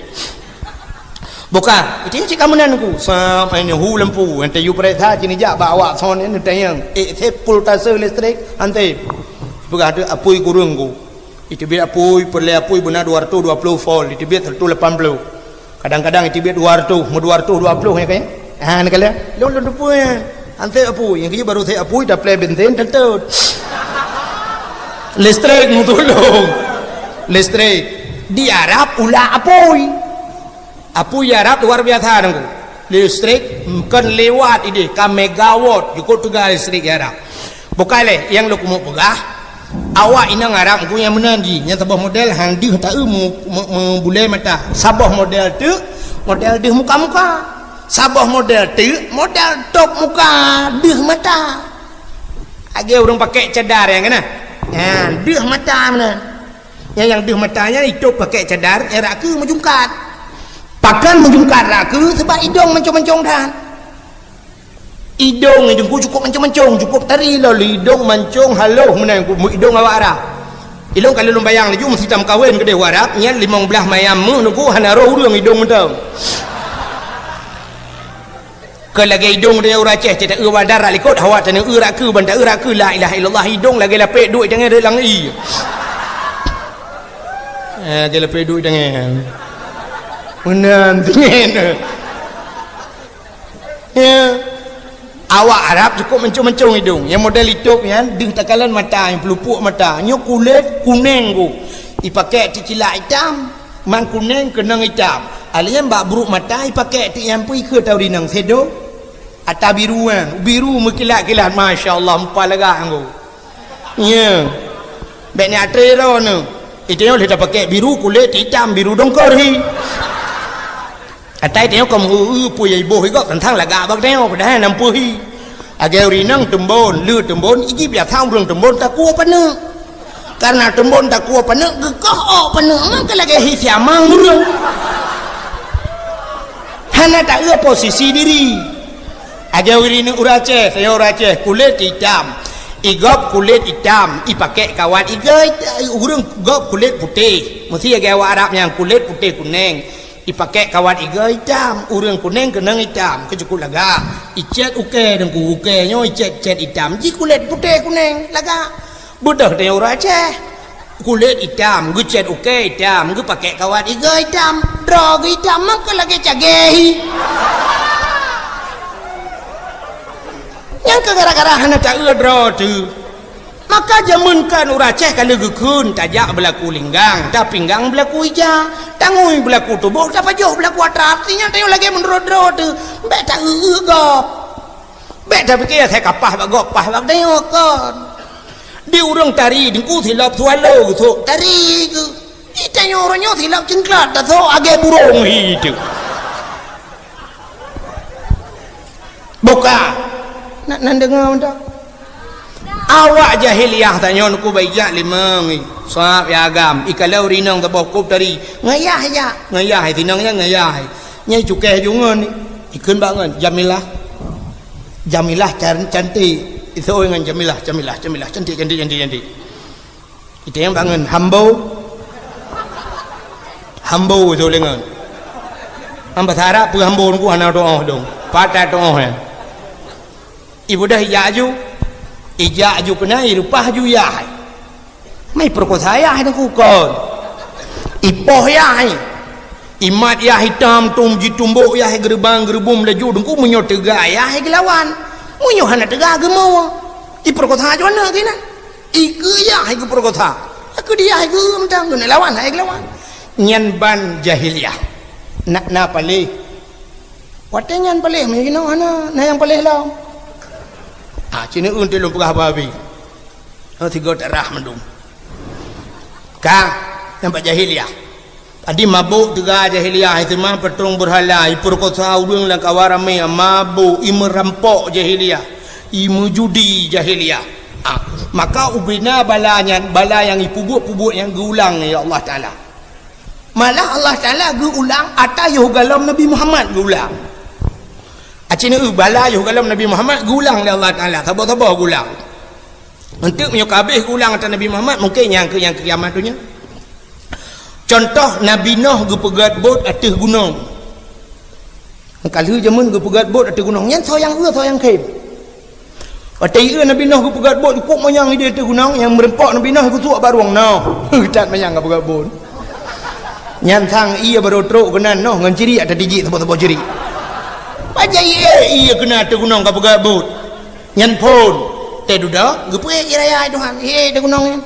Buka, itu cik kamu nan ku. Sam, ai nyoe hu lampu, ante yu peuriksa cini jak bak awak son ni tanyong. Eh, saya pultase listrik, ante. Peugah tu apui kureueng ku. Iteubiet apui, peureulèe apui beuna dua ratus dua puluh volt, iteubiet seratus lapan puluh. Kadang-kadang iteubiet dua ratus, meu dua ratus dua puluh nyan kan? Ha, ni kalian. Lôn lôn teupeu nyan. Ante apui, nyang keuh baru saya apui, taplè bensin, tentu. Listrik meutulông. Listrik. Di Arab ulah apui. Apui Arab luar biasa nunggu. Listrik kon lewat idéh ka megawatt jukuk teuga listrik Arab. Bukai lé nyang lôn keumeung peugah, awak inong Arab nunggu nyang meunan jih, nyang saboh model han deuh taeu mu-, mu-, meubulée mata. Saboh model teuk model deuh muka-muka. Saboh model teuk model tôp muka deuh mata. Lagée ureuëng pakai cadar nyang keunan. Nyan deuh mata meunan. Nyang, nyang deuh mata nyan itôp pakai cadar, eh, rak keue meujungkat. Pakon meujungkat rak keue? Sebab idong mancong-mancong that. Idong, idong ku cukup mancong-mancong, cukup tari lom idong mancong haloh meunan ku idong awak Arab. Ilong kalau lôn bayang laju meusitam kawén keudeh awak Arab, nyan limong blaih mayam meuh nunggu hana roh ureuëng idong mantong. Keu lagée idong tanyoe ureuëng Aceh, teuta eu bandar rak likot, hawa tanyoe eu rak keue, ban ta eu rak keue, la ilaha illallah, idong lagée lapek duek tangai rot lam ie. Eh, lagée lapek duek tangai. Meunan, tangai. Ya. Awak Arab cukup mancong-mancong idong. Nyang model itôp nyan, deuh takalon mata, nyang peulupuk mata. Nyoe kulét kuneng ku. Ipakek teucilak itam. Man kuneng keunong itam. Alien bak brok mata ipakek tiek nyan pih keu tau rinong sedo. Ata biru nyan, biru meukilat-kilat, masya Allah, mupa lagak anggo. Nya. Bèk nyan atre droeneuh. Itu nyoe lheueh tapakek biru kulét itam, biru dongkor hi. Atai tanyoe ka meu-eu peue nyang iboh igok teuntang lagak bak tanyoe, padahai nam peuhi. Lagée ureuëng inong teumbon, le teumbon, iji biasa ureuëng teumbon takue paneuk. Karena teumbon takue paneuk, geukoh ôk paneuk, maka lagée hi siamang ureuëng. Hana taeu posisi diri. Lagée ureuëng inong ureuëng Aceh, tanyoe ureuëng Aceh, kulét itam. Igop kulét itam, ipakek kawat igoe, ureuëng gop kulét putéh. Meusti lagée awak Arab nyang kulét putéh kuneng. Ipakek kawat igoe itam, ureuëng kuneng keunong itam, keu cukup lagak. Icet ukée deungku ukée nyoe icet-cet itam, ji kulét putéh kuneng lagak. Beudôh tanyoe ureuëng Aceh. Kulét itam, geucet ukée itam, geupakek kawat igoe itam, droe geuh itam, maka lagée cagée hi. Nyang keu gara-gara hana taeu droe teuh. Maka jameun kan ureuëng Aceh ka lheueh geukheun, tajak beulaku linggang, tapinggang beulaku ija, tangui beulaku tuboh, tapajoh beulaku atra, artinya tanyoe lagée meunurot droe teuh, bèk taeu-eu gob. Bèk tapike asai ka paih bak gob, paih bak tanyoe kon. Di ureuëng tari deungku silop swallow geusok tari geuh. Di tanyoe uroe nyoe silop cingklat tasok lagée burông hi teuh. Buka. Nak nan deungoe mantong. Awak jahiliyah tanyoe nuku baijak limong i. Sab ya agam, ikaleu rinong teuboh kop tari. Ngayah ya, ngayah i tinong ya ngayah i. Nyai cukai jungon ni. Ikheun bak ngon Jamilah. Jamilah can-, cantik. Isoi ngon Jamilah, Jamilah, Jamilah, cantik, cantik, cantik, cantik. Iteng bangun hambo. Ambo soe lé ngon. Am basa Arab peue ambo nungku hana tuoh dong. Pat tuoh nyan. Ibeudôh ijak aju. Ijak aju keunan, ireupah aju yah. Mai peurekosa yah teungku kon. Ipoh yah. Imat yah itam tom jitumbok yah geureubang geureubum laju teungku meunyoe teuga yah geulawan. Meunyoe hana teuga geumoe. Ipeurekosa aju aneuk keunan. Ikeue yah geupeurekosa. Ikeue di yah ikeue mantong keuneuk lawan hai geulawan. Nyan ban jahiliyah. Nak na paléh. Watée nyan paléh meunyoe jinoe hana, na nyang paléh lom. Ah, ci neueun teuh lôn peugah babi. Oh, tiga tarah mandum. Ka, nampak jahiliyah. Adi mabôk teuga jahiliyah, iseumah patong beurhala, ipeurekosa ureuëng lam kawan ramé, mabôk, imeurampok jahiliyah, imeujudi jahiliyah. Ah, maka ubena bala nyan, bala nyang ipeubuet-peubuet nyang geuulang lé Allah Taala. Malah Allah Taala geuulang ata yoh galom Nabi Muhammad geuulang. Aci neueu bala yoh galom Nabi Muhammad geuulang lé Allah Taala, saboh-saboh geuulang. Enteuk meunyoe ka habéh geuulang ata Nabi Muhammad, mungken nyang keu nyang keu kiamat donya. Contoh, Nabi Noh geupeugét bot ateueh gunong. Ka lheueh jameun geupeugét bot ateueh gunong, nyan soe nyang eu, soe nyang khem. Watée ieu Nabi Noh geupeugét bot, cukôp manyang idéh ateueh gunong, nyang meureumpok Nabi Noh geusuek bak rueng noh. That manyang geupeugét bot. Nyan sang ié barô trok keunan noh ngon cirik ata tijik saboh-saboh cirik. Pajan ié, ié keunan ateueh gunong geupeugét bot. Nyan phon. Teududoe, geupeuék ié raya Tuhan. Ié ateueh gunong nyan.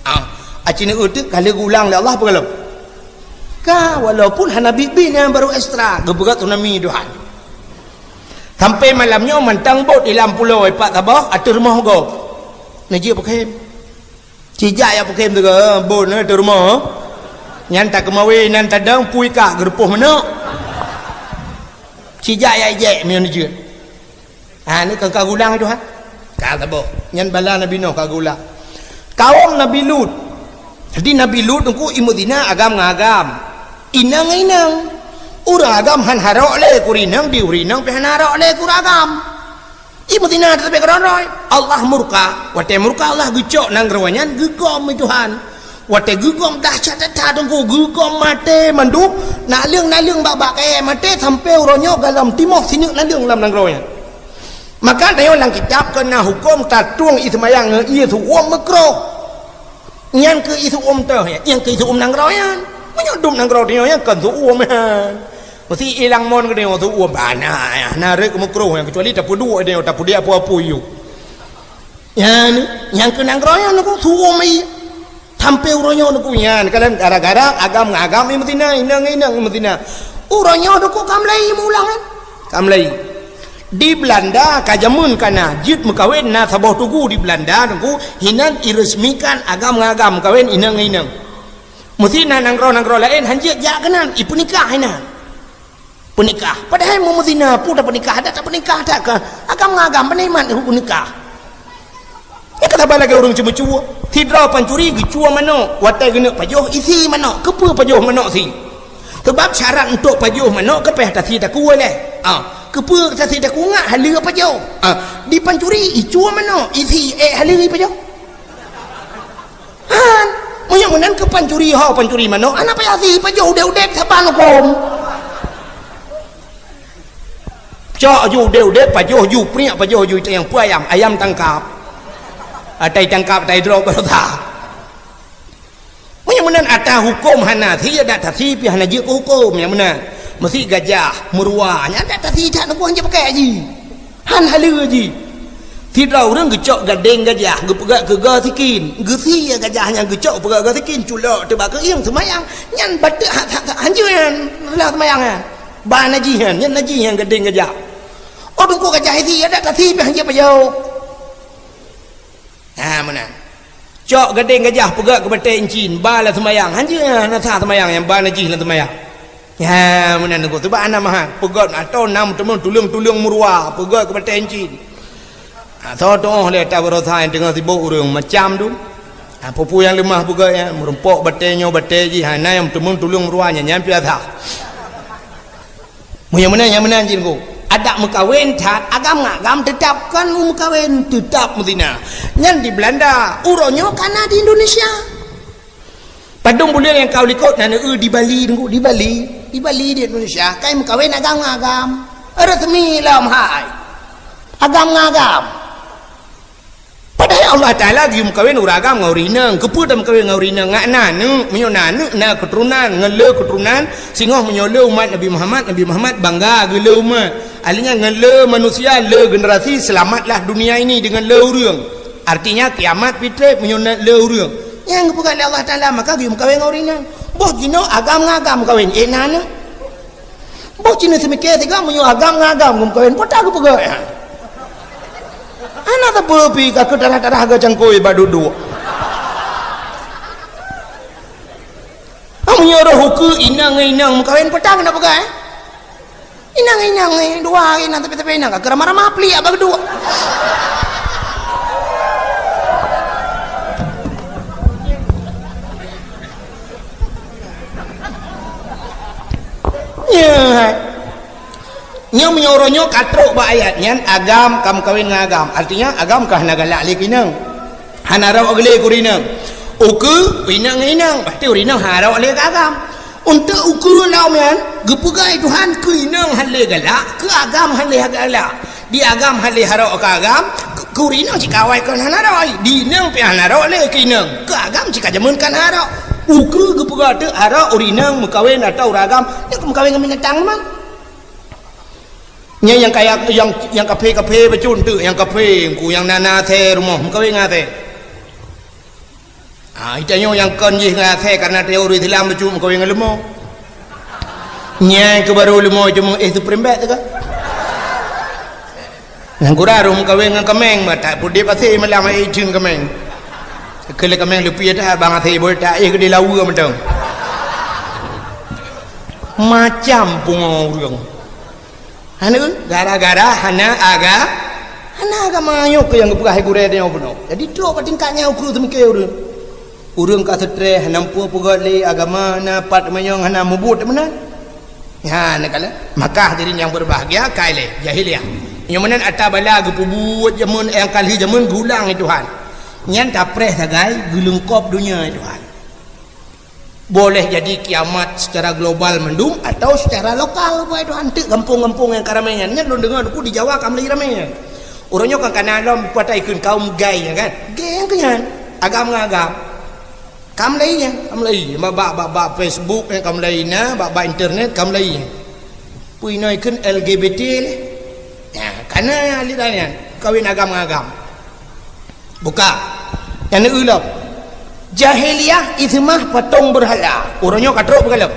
Ah, aci neueu teuk ka lheueh geuulang lé Allah peue galom. Ka, walaupun hana biet-biet nyan barô ekstra, geupeugét tsunami Tuhan. Sampai malam nyoe mantong bot di lam pulo ipat saboh ateueh rumoh gob. Neujeuet peukhem. Cijak jak peukhem teuka, bot na ateueh rumoh. Nyan takeumawe nan tadong pui ka geurupoh manok. Cijak jak ijek meunyoe neujeuet. Ha, ni ka geulang Tuhan. Ka saboh. Nyan bala Nabi Nuh ka geulang. Kaum Nabi Lut. Jadi Nabi Lut teungku imeuzina agam ngon agam. Inong ngon inong. Ureuëng agam han harok lé keu ureuëng inong, di ureuëng inong pih han harok lé keu ureuëng agam. Imeuzina teutap keudroe-droe. Allah murka. Watée murka Allah geucok nanggroe nyan geugom lé Tuhan. Watée geugom dahsyat that teungku, geugom maté mandum, naleueng-naleueng bak-bak kayée maté sampoe uroe nyoe galom timoh sineuk naleueng lam nanggroe nyan. Maka tanyoe lam kitab keu na huköm tatueng ié seumayang ngon ié seuuem meukroh. Nyan keuh ié seuuem teuh nyan, nyan keuh ié seuuem nanggroe nyan. Meunyoe dum nanggroe tanyoe nyan kon seuuem nyan. Meusti ilang mon keu tanyoe seuuem bana, na rhot meukroh nyan, keucuali tapeuduek tanyoe, tapeuduek peue-peue yue. Nyan, nyang keu nanggroe nyan teungku seuuem ié. Sampoe uroe nyoe teungku nyan, kadang gara-gara agam ngon agam imeuzina, inong ngon inong imeuzina. Uroe nyoe teungku ka mulai meuulang kan? Ka mulai. Di Belanda ka jameun ka na, jeuet meukawen na saboh tugu di Belanda teungku, hinan iresmikan agam ngon agam meukawen inong ngon inong. Meusti na nanggroe-nanggroe laén han jeuet jak keunan, ipeunikah hinan. Peunikah. Padahai meumeutina peue tapeunikah, adat tapeunikah that keuh. Agam ngon agam, beunikmat peunikah. Nyan ka saban lagée ureuëng ceumeucue. Sidroe pancuri geucue manok, watée geuneuk pajoh isi manok. Keupeue pajoh manok si? Sabab syarat untuk pajoh manok keu pih tasi takue lé. Ah, keupeue tasi takue ngat haleue pajoh? Ah, di pancuri icue manok, isi ék haleue ipajoh. Han, meunyoe meunan keu pancuri ho, pancuri manok, hana payah si pajoh udeb-udeb saban huköm. Cok ju udeb-udeb, pajoh ju priek, pajoh ju itayang peue ayam, ayam tangkap. Atai tangkap, atai droe beurata. Meunyoe meunan ata huköm hana si, adat tasi pih hana jeuet keu huköm nyang meunan. Meusi gajah, meurua, nyan adat tasi that neuboh han jeuet pakai jih. Han haleue jih. Sidroe ureuëng geucok gadeng gajah, geupeugét keu goe sikin. Geusie gajah nyan geucok peugét goe sikin, culok teubak keuieng seumayang. Nyan bateuk ha-, ha-, ha-, hanjeuet nyan, reulah seumayang nyan. Ba najih nyan, nyan najih nyan gadeng gajah. Oh, teungku gajah isi, adat tasi pih han jeuet pajoh. Ha, meunan. Cok gadeng gajah peugét keu batée incin, ba lam seumayang. Hanjeuet nyan, hana sah seumayang nyan, ba najih lam seumayang. Ya, meunan teungku. Sabab hana mahat. Peugét atau na meuteumé tuleueng-tuleueng meurua. Peugét keu batée incin. Ha, soe tuoh lé ata baroesa nyang teungoh sibok ureuëng macam tu. Ha, peue-peue nyang leumah peugét nyan. Meurumpok batée nyoe, batée jih. Ha, na nyang meuteumé tuleueng meurua nyan, nyan biasa. Meunyoe meunan, nyang meunan jih teungku. Adat meukawen that, agam ngon agam teutap kon meukawen, teutap meuzina. Nyan di Belanda. Uroe nyoe ka na di Indonesia. Padum buleuen nyang ka u likot na neu di Bali, Teungku, di Bali. Di Bali di Indonesia, kai meukawen agam ngon agam. Resmi lom hai. Agam ngon agam. Padahai Allah Taala geuyue meukawen ureueng agam ngon ureueng inong. Keupeue tameukawen ngon ureueng inong? Ngat na aneuk, meunyoe na aneuk, na keuturonan, ngon le keuturonan, singoh meunyoe le umat Nabi Muhammad, Nabi Muhammad bangga geu le umat. Artinya ngon le manusia, le generasi, selamatlah dunia ini dengan le ureueng. Artinya kiamat pih treb meunyoe na le ureueng. Nyang geupeugah lé Allah Taala, maka geuyue meukawen ngon ureueng inong. Boh jinoe agam ngon agam meukawen, eh na aneuk. Boh jinoe seumike sigoe meunyoe agam ngon agam geumeukawen, peue ta geupeugah? Hana sapeue pih ka keu darah-darah geucangkôi bak duek-duek. Meunyoe roh ukeue inong ngon inong meukawen, peue ta keuneuk peugah, eh? Inong ngon inong, eh, dua inong tapi-tapi inong ka keu ramah-ramah pliek bak duek. Nyoe. Nyoe meunyoe uroe nyoe ka trok bak ayat nyan, agam ka meukawen ngon agam. Artinya, agam ka hana galak lé keu inong. Hana rhot lé keu ureueng inong. Ukeue, inong ngon inong, pasti ureueng inong hana rhot lé keu agam. Untuk ukeue lom nyan, geupeugah lé Tuhan keu inong hana lé galak, keu agam hana lé galak. Di agam hana lé harok keu agam, keu, keu ureueng inong cit ka awai kon hana rhot. Di inong pih hana rhot lé keu inong, keu agam cit ka jameun kon hana rhot. Ukeue geupeugah teuk harok ureueng inong meukawen atau ureueng agam, nyan ka meukawen ngon binatang teuma. Nyan nyang kaya, nyang, nyang kaphé-kaphé bacut teuk, nyang kaphé, Teungku, nyang na, na asèe rumoh, meukawen ngon asèe. Ah, geutanyoe nyang kon jih ngon asèe, karena tanyoe ureueng Islam bacut meukawen ngon leumo. Nyan keuh barô leumo cuma éh supreme bet teuka. Nyang kurang roh meukawen ngon kaméng, bah that peuet asèe malam ai jeuet kaméng. Keu lé kaméng leupie that bang asèe boh that éh keudéh lawa mantong. Macam pungo ureueng. Hana, gara-gara hana aga-, hana agama nyoe keuh nyang geupeugah hai gurèe tanyoe bunoe. Jadi trok bak tingkat nyan ukeue seumike ureueng. Ureueng ka seutreh, hana muphom peugöt lé agama, na pat meunyoe hana mubuet meunan. Nyan kala. Maka hadirin yang berbahagia, ka ilèe jahiliyah. Nyoe meunan ata bala geupeubuet jameun nyang ka lheueh jameun geulang lé Tuhan. Nyan tapreh sagai geuleungkop donya lé Tuhan. Boleh jadi kiamat secara global mandum atau secara lokal, buet Tuhan, teuk gampông-gampông nyang ka ramè nyan. Nyan lôn deungö Teungku di Jawa ka mulai ramè nyan. Uroe nyoe kan kana lom patai kheun kaum gay nyan kan. Gay nyang keu nyan. Agam ngon agam. Ka mulai nyan, ka mulai. Bak, bak, bak, bak Facebook nyan ka mulai na, bak, bak internet ka mulai nyan. Peue inoe kheun L G B T lé. Nyan, kana aliran nyan, kawin agam ngon agam. Buka. Nyang neueu lom. Jahiliyah iseumah patong beurhala. Uroe nyoe ka trok beugalom.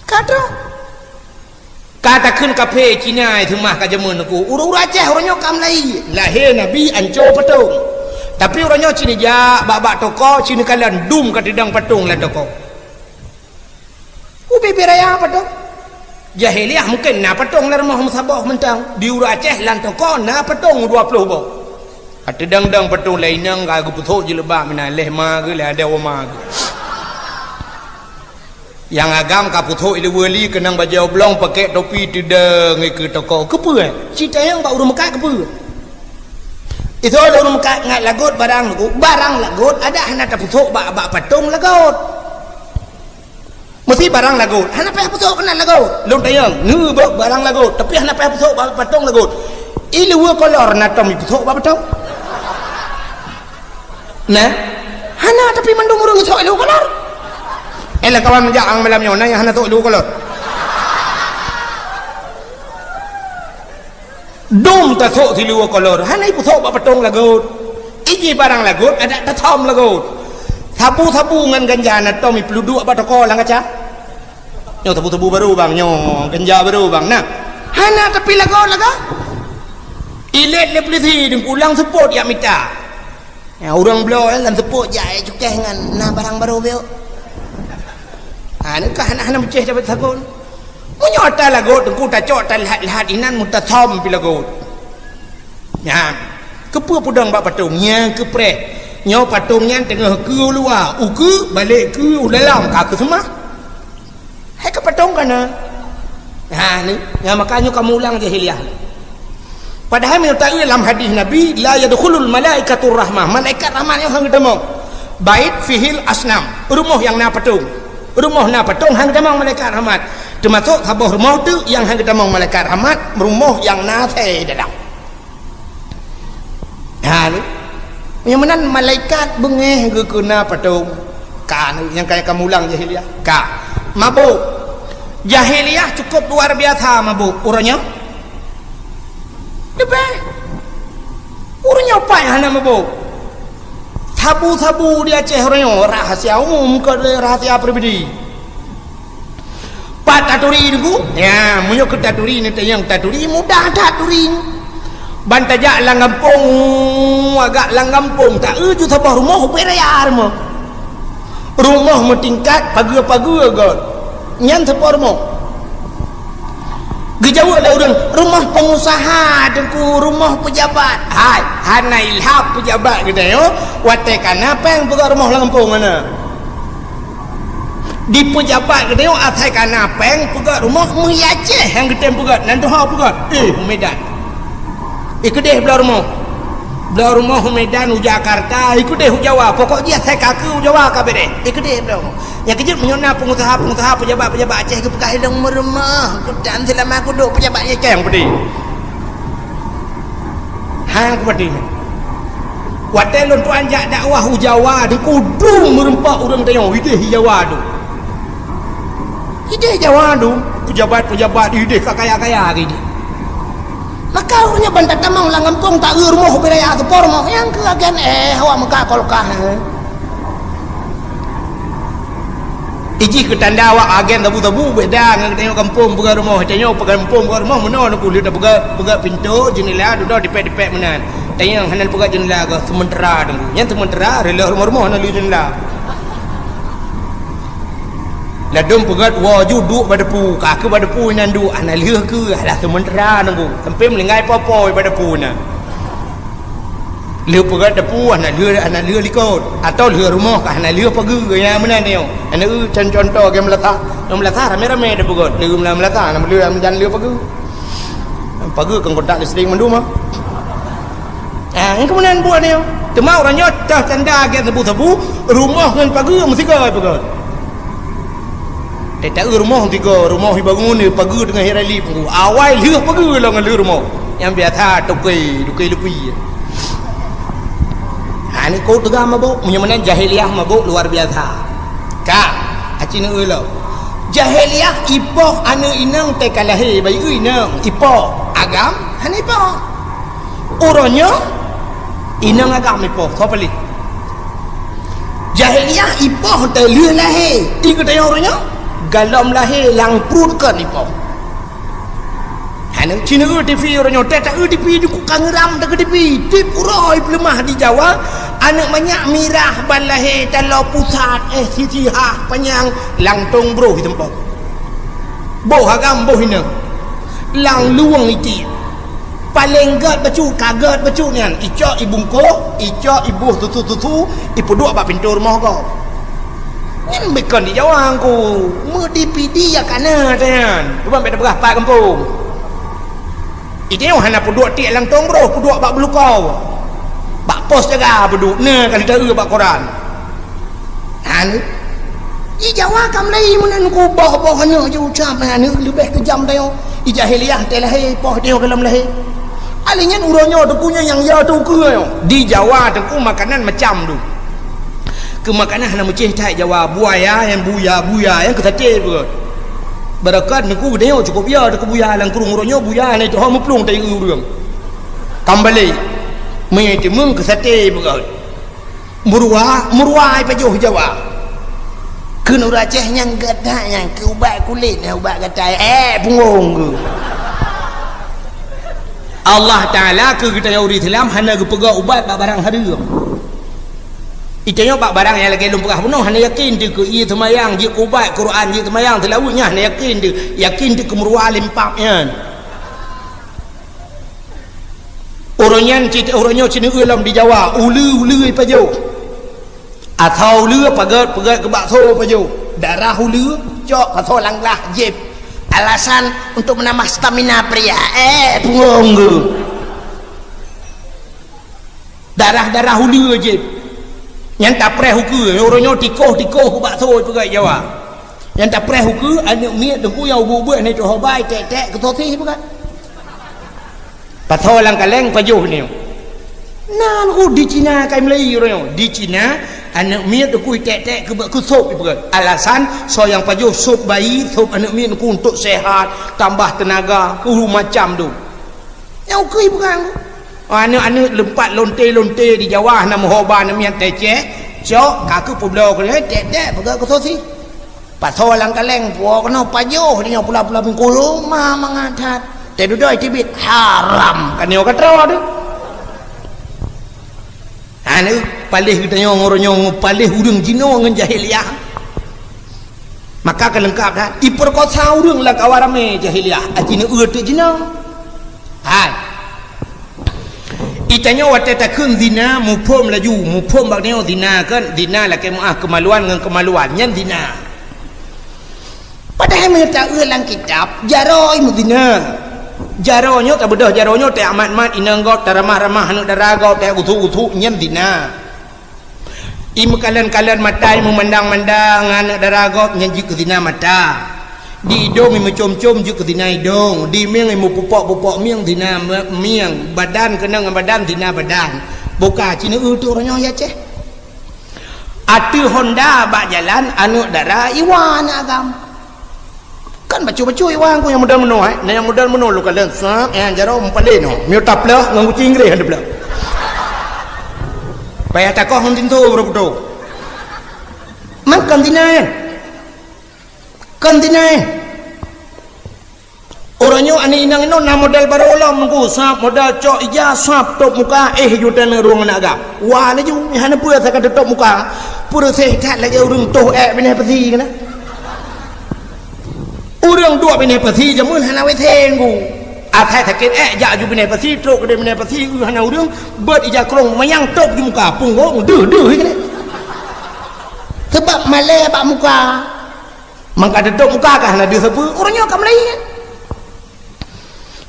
Ka trok. Ka takheun kaphé Cina iseumah ka jameun Teungku. Ureueng-ureueng Aceh uroe nyoe ka mulai. Lahé Nabi ancô patong. Tapi uroe nyoe ci neujak bak-bak toko, ci neukalon dum ka teudong patong lam toko. Ubé-bé raya patong. Jahiliyah mungken na patong lam rumoh meusaboh mantong. Di ureueng Aceh lam toko na patong dua ploh boh. Ka teudong-dong patong lé inong ka geupeusok jilbab meunan lé ma geuh, lé adoe ma geuh. Nyang agam ka peusok ileue li keunong bajèe oblong, pakèk topi, teudong keu toko. Keupeue? Ci tanyong bak ureueng meukat keupeue? Itu lé ureueng meukat ngat lagot barang lagot, barang lagot adak hana tapeusok bak, bak patong lagot. Meusti barang lagot, hana payah peusok keunan lagot. Lôn tanyong, neu bak barang lagot, tapi hana payah peusok bak patong lagot. Ileue kolor na tom ipeusok bak patong? Nah, hana, tapi mandum ureueng geusok ileue kolor. Eh, lam kawan meujak ang malam nyoe na nyang hana sok ileue kolor. Dum tasok sileue kolor, hana ipeusok bak patong lagot. Iji barang lagot, adak tasom lagot. Sabu-sabu ngon ganja na tom ipeuduek bak toko lam kaca. Nyoe sabu-sabu barô bang, nyoe ganja barô bang. Nah, hana tapi lagot-lagot. Ilét lé pulisi, deuh pulang seupôt jak mita. Ya, ureueng bloe lam seupôt jak, eh, cukéh ngon na barang barô beuh. Ha, nyan ka hana, hana meucéh dapat sagon. Meunyoe ata lagot Teungku tacok talhat-lhat inan meutasom pi lagot. Nyan, keupeue peudong bak patong? Nyan keupreh. Nyoe patong nyan teungoh keu u luwa, ukeue balek keu u dalam ka keuseumah. Hai ka patong kana. Ha ni, nyan maka nyoe kamoe ulang jahiliyah. Padahai meunyoe taeu lam hadis Nabi, "La yadkhulul malaikatur rahmah." Malaikat rahmat nyoe hana geutamong. Bait fihil asnam, rumoh nyang na patong. Rumoh na patong han geutamong malaikat rahmat. Teumasok saboh rumoh teuk nyang han geutamong malaikat rahmat, rumoh nyang na asèe dalam. Ha, ni. Nyang meunan malaikat beungéh geukeuna patong. Ka, ni, nyang kaya kamulang jahiliyah. Ka. Mabök. Jahiliyah cukup luar biasa mabök. Uroe nyoe? Leubeh. Uroe nyoe pat hana mabök. Sabu-sabu di Aceh uroe nyoe, rahasia umum, kon rahasia pribadi. Pat taturi Teungku? Ya, meunyoe keu taturi, neutanyong taturi, mudah that turi. Ban tajak lam gampông, agak lam gampông, ta-eu ju saboh rumoh, ubé raya rumoh. Rumoh meutingkat, pageue-pageue göt. Nyan saboh rumoh. Geujaweueb lé ureueng, "Rumoh pengusaha, Teungku, rumoh pejabat." Hai, hana ilham pejabat geutanyoe, watèe ka na pèng peugöt rumoh lam gampông hana. Di pejabat geutanyoe asai ka na pèng peugöt rumoh, meuh Aceh nyang geutem peugöt, nan tuha peugöt. Eh, u Medan. Ikeudeh bloe rumoh. Bloe rumoh u Medan, u Jakarta, ikeudeh u Jawa. Pokok jih asai ka keu u Jawa ka beureh. Ikeudeh bloe rumoh. Nyang keujeuet meunyoe na pengusaha-pengusaha, pejabat-pejabat Aceh geupeugah ilong meurumoh, kutan seulama kuduek pejabat nyang cang putih. Hang kupatéh. Watèe lôn tuan jak dakwah u Jawa, Teungku, dum meureumpok ureueng tanyoe, ideh i Jawa dum. Ideh Jawa dum, pejabat-pejabat ideh ka kaya-kaya ideh. Maka ureueng nyan ban tatamong lam gampông ta-eu rumoh ubé raya seupôt rumoh, nyang keu agen, eh, awak meuka kolkah, eh. Ijih keu tanda awak agen sabu-sabu, beda ngon tanyoe gampông peugöt rumoh. Tanyoe peugöt gampông peugöt rumoh meunoe Teungku, lheueh tapeugöt, peugöt pintoe, jeundela, dudoe dipèk-dipèk meunan. Tanyoe hana peugöt jeundela, peugöt seumeutera Teungku. Nyan seumeutera, reuloh rumoh-rumoh hana lheueh jeundela. Ladôm peugöt woe ju duek bak depu, ka keu bak depu inan duek, hana lheueh keu, alah seumeutera Teungku. Sampoe meuninggai po-po bak depu inan. Lheueh peugöt depu hana lheueh, hana lheueh likot, atau lheueh rumoh ka hana lheueh pageue, nyang meunan nyoe. Hana eu con-, contoh geumeulasa. Geumeulasa ramé-ramé tapeugöt, lheueh meulasa, hana lheueh, hana lheueh pageue. Pageue kon kontak listrik mandum ah. Ah, nyang keumudian buet nyoe. Teuma ureueng nyoe teuh tanda gét sabu-sabu, rumoh ngon pageue meusigoe peugöt. Teuta rumoh tiga, rumoh ibangun pageue teungoh irali Teungku. Awai lheueh pageue lom ngon lheueh rumoh. Nyang biasa toke, toke lupi. Ha, ni ko teuga mabök, meunyoe meunan jahiliyah mabök luar biasa. Ka, aci neueu lom. Jahiliyah ipoh aneuk inong teuka lahé, bayeue inong ipoh, agam hana ipoh. Uroe nyoe inong agam ipoh, soe paléh? Jahiliyah ipoh teulheueh lahé. Di geutanyoe uroe nyoe, galom lahé lam pruet kon ipoh. Hana cina eu TV uroe nyoe, teuta eu TV di kukang ram teuka TV. Tiep uroe peuleumah di Jawa, aneuk manyak mirah ban lahé taloe pusat, eh, sisi hah panyang, lam tông broh iteumpok. Boh agam boh inong. Lam luwong itiek. Paleng gét bacut, ka gét bacut nyan, icok ibungkôh, icok iboh susu-susu, ipeuduek bak pintoe rumoh gob. Nyan bukon di Jawa Teungku, meudipidi ya kana nyan. Cuba bèk tapeugah pat gampông. Idéh hana peuduek tiek lam tông broh, peuduek bak beulukau. Bak pos jaga peuduek, na ka lheueh taeu bak koran. Hana. Di Jawa ka mulai meunan Teungku, boh-boh aneuk jiucap, aneuk leubeh keujam tanyoe. Di jahiliyah teuh lahé, poh tanyoe galom lahé. Alèh nyan uroe nyoe Teungku nyoe nyang ya teukeue nyoe. Di Jawa Teungku makanan macam tu. Keu makanan hana meucéh that Jawa, buya nyang buya, buya nyang keu saté peugöt. Beureukat Teungku geutanyoe cukôp ya teuka buya lam krueng uroe nyoe, buya hana jiteuho meuplueng tayue ureueng. Kam balek. Meuteumèe keu saté peugöt. Meuruwa, meuruwa ipajoh Jawa. Keu ureueng Aceh nyang geudak nyan keu ubat kulét, nyan ubat gatai. Eh, punggong keu. Allah Taala keu geutanyoe ureueng Islam hana geupeugah ubat bak barang hareuem. Itanyoe bak barang nyang lagèe lôn peugah bunoe hana yakin teuh keu ie seumayang, jeuet keu ubat, Quran jeuet seumayang, seulaweuet nyan hana yakin teuh. Yakin teuh keu meuruwa lempap nyan. Uroe nyan cit, uroe nyoe cit neueu lom di Jawa, uleue-uleue ipajoh. Asoe uleue peugöt, peugöt keu bakso ipajoh. Darah uleue cok asoe lam glah jieb. Alasan untuk menambah stamina pria. Eh, punggong keu. Darah-darah uleue jieb. Nyang tapreh ukeue, uroe nyoe tikoh-tikoh bak sôi peugah Jawa. Nyang tapreh ukeue, aneuk miet teungku nyang ubeut-ubeut hana teuhobai, tek-tek keu sosis peugah. Pasoe lam kaleng pajoh nyoe. Nan ku di Cina kai meulai uroe nyoe. Di Cina, aneuk miet teungku tek-tek keu, keu sop peugah. Alasan, soe nyang pajoh sop bayi, sop aneuk miet teungku untuk sehat, tambah tenaga, uh, macam tu. Nyang ukeue peugah. Aneuk-aneuk leumpat lonte-lonte di Jawa hana meuhoba, aneuk miet tecek, cok, ka keu peubloe keu tek-tek peugah keu sosis. Pasoe lam kaleng, puwoe keunoe pajoh di nyoe pula-pula bungkulu, ma mangat that. Teududoe teubiet, haram. Ka nyoe ka troe teuh. Aneuk paléh geutanyoe ngon uroe nyoe, paléh ureueng jinoe ngon jahiliah. Maka ka leungkap that. Ipeurkosa ureueng lam kawan ramé jahiliah. Aci neu-eu teuk jinoe. Hai. Itanyoe watée takheun zina, muphom laju, muphom bak nyoe zina kan, zina lakée meuáh keumaluan ngon keumaluan, nyan zina. Padahai meunyoe ta-eu lam kitab, jaroe meuzina. Jaroe nyoe tabeudôh, jaroe nyoe teuamat-mat inong gob, taramah-ramah aneuk dara gob, teuusuk-usuk, nyan zina. Imeukalon-kalon mata, imeumandang-mandang aneuk dara gob, nyan jeuet keu zina mata. Di idong imeucom-com jeuet keu zina idong, di mieng imeupupok-pupok mieng zina me-, mieng, badan keunong ngon badan zina badan. Boka ci neu-eu teuk uroe nyoe ya ceh. Ateueh honda bak jalan aneuk dara iwa aneuk agam. Kan bacut-bacut iwa ku nyang model meunoe, eh. Nah nyang model meunoe lôn kalon sab, eh, jaroe meupaléh noh. Miyueb tapleuh ngon guci Inggréh han tapleuh. Payah takoh ngon tinto baru putôh. Man kon zina, eh. Kon zina, eh. Uroe nyoe aneuk inong inoe na model barô lom nungku, sab model cok ija, sab tôp muka, eh, juta neu rueng aneuk agam. Wa laju, hana peue asai ka teutôp muka. Peureuséh that lagée ureueng toh ék binéh peusi keunan. Ureueng duek binéh peusi jameun hana W C nungku. Asai sakét ék jak ju binéh peusi, trok keudeh binéh peusi, eu hana ureueng, beuet ija krông manyang tôp ju muka, punggong deuh-deuh keunan. Sabab malée bak muka. Mangka teutôp muka ka hana deuh sapeue, ureueng nyoe ka meulayeue.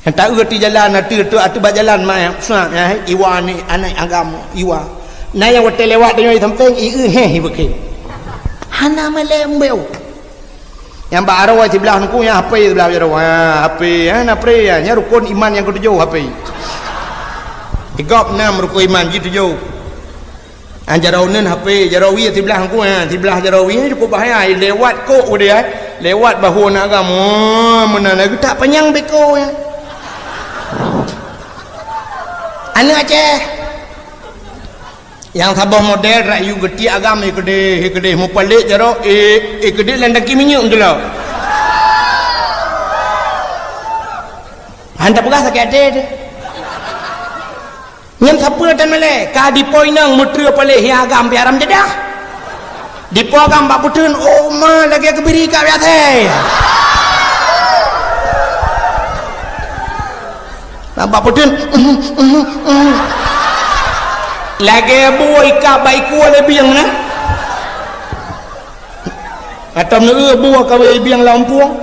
Nyang ta-eu di jalan, ateueh, ateueh, ateueh bak jalan, ma, sa, ya, iwa ni, aneuk agam, iwa. Na nyang watée lewat tanyoe sampéng, i-eu, heh, ibeuke. Hana malée mbeu. Nyang bak aroe siblah nungku, nyang hapé siblah jaroe. Ha, hapé, ha, na pre, ya. Nyan rukon iman nyang keutujôh, hapé. Tigop nam rukon iman, jitujôh. Ah, jaroe uneun hapé, jaroe wie siblah nungku, ha, siblah jaroe wie cukôp bahaya, lewat kok udeh, eh. Lewat bahu aneuk agam, oh, meunan lagée tak panyang beko, ya. Aneuk Aceh. Nyang saboh model rak yue geutiek agam, eh, keudeh, eh, keudeh mupalek jaroe, eh, eh, keudeh lam tangki minyeuk jeulok. Han tapeugah sakét até teuh. Nyan sapeue tan malée, ka dipo inong meuteue paléh hiang agam pih haram jadah. Dipo agam bak peuteun, oh ma lagée keubiri ka biasa. Nah, bak peuteun, lagée bue ikab bak ikue lé bieng na. Atau neu bue kawé bieng lam pueng.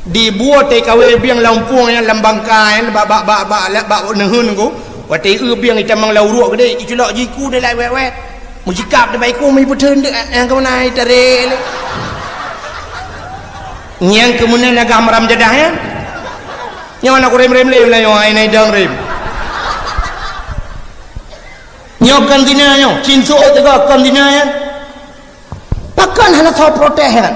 Di bue teuh kawé bieng lam pueng nyan lam bangka nyan bak, bak, bak, bak, bak, bak neuheun ku. Watée eu bieng itamong lam uruek geude, iculok jiku dilai wet-wet. Mujikab di bak iku mi peuteun deuk nyang keumeuna itarek lé. Nyang keumeuna agam haram jadah nyan. Nyoe na kurem-rem lé lah nyoe ai nai dang rem. Nyoe kon zina nyoe, cin suok teuga kon zina nyan. Pakon hana soe protes nyan?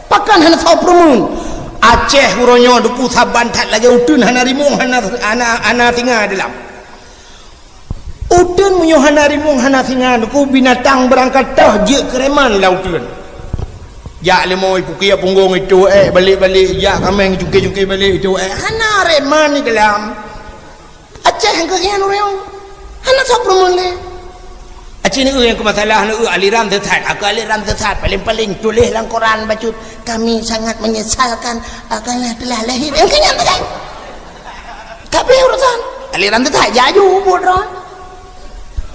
Pakon hana soe peureumeun? Aceh uroe nyoe duku saban that lagée uteuen hana rimueng, hana, hana, hana singa di lam. Uteuen meunyoe hana rimueng, hana singa, duku binatang beurangkat toh jeuet keureman lam uteuen. Jak leumo ipukia punggong itu, eh, balek-balek, jak kameng cuke-cuke balek itu, eh, hana reman di dalam. Aceh nyang keuhian ureueng. Hana soe peureumeun lé. Aceh ni nyang keu masalah ni, aliran sesat. Aku aliran sesat. Paling-paling tuléh lam koran bacut, "Kami sangat menyesalkan, ah, karena telah lahir." Nyang keuhian tu kan? Tapi urusan aliran sesat, jaju buet droe.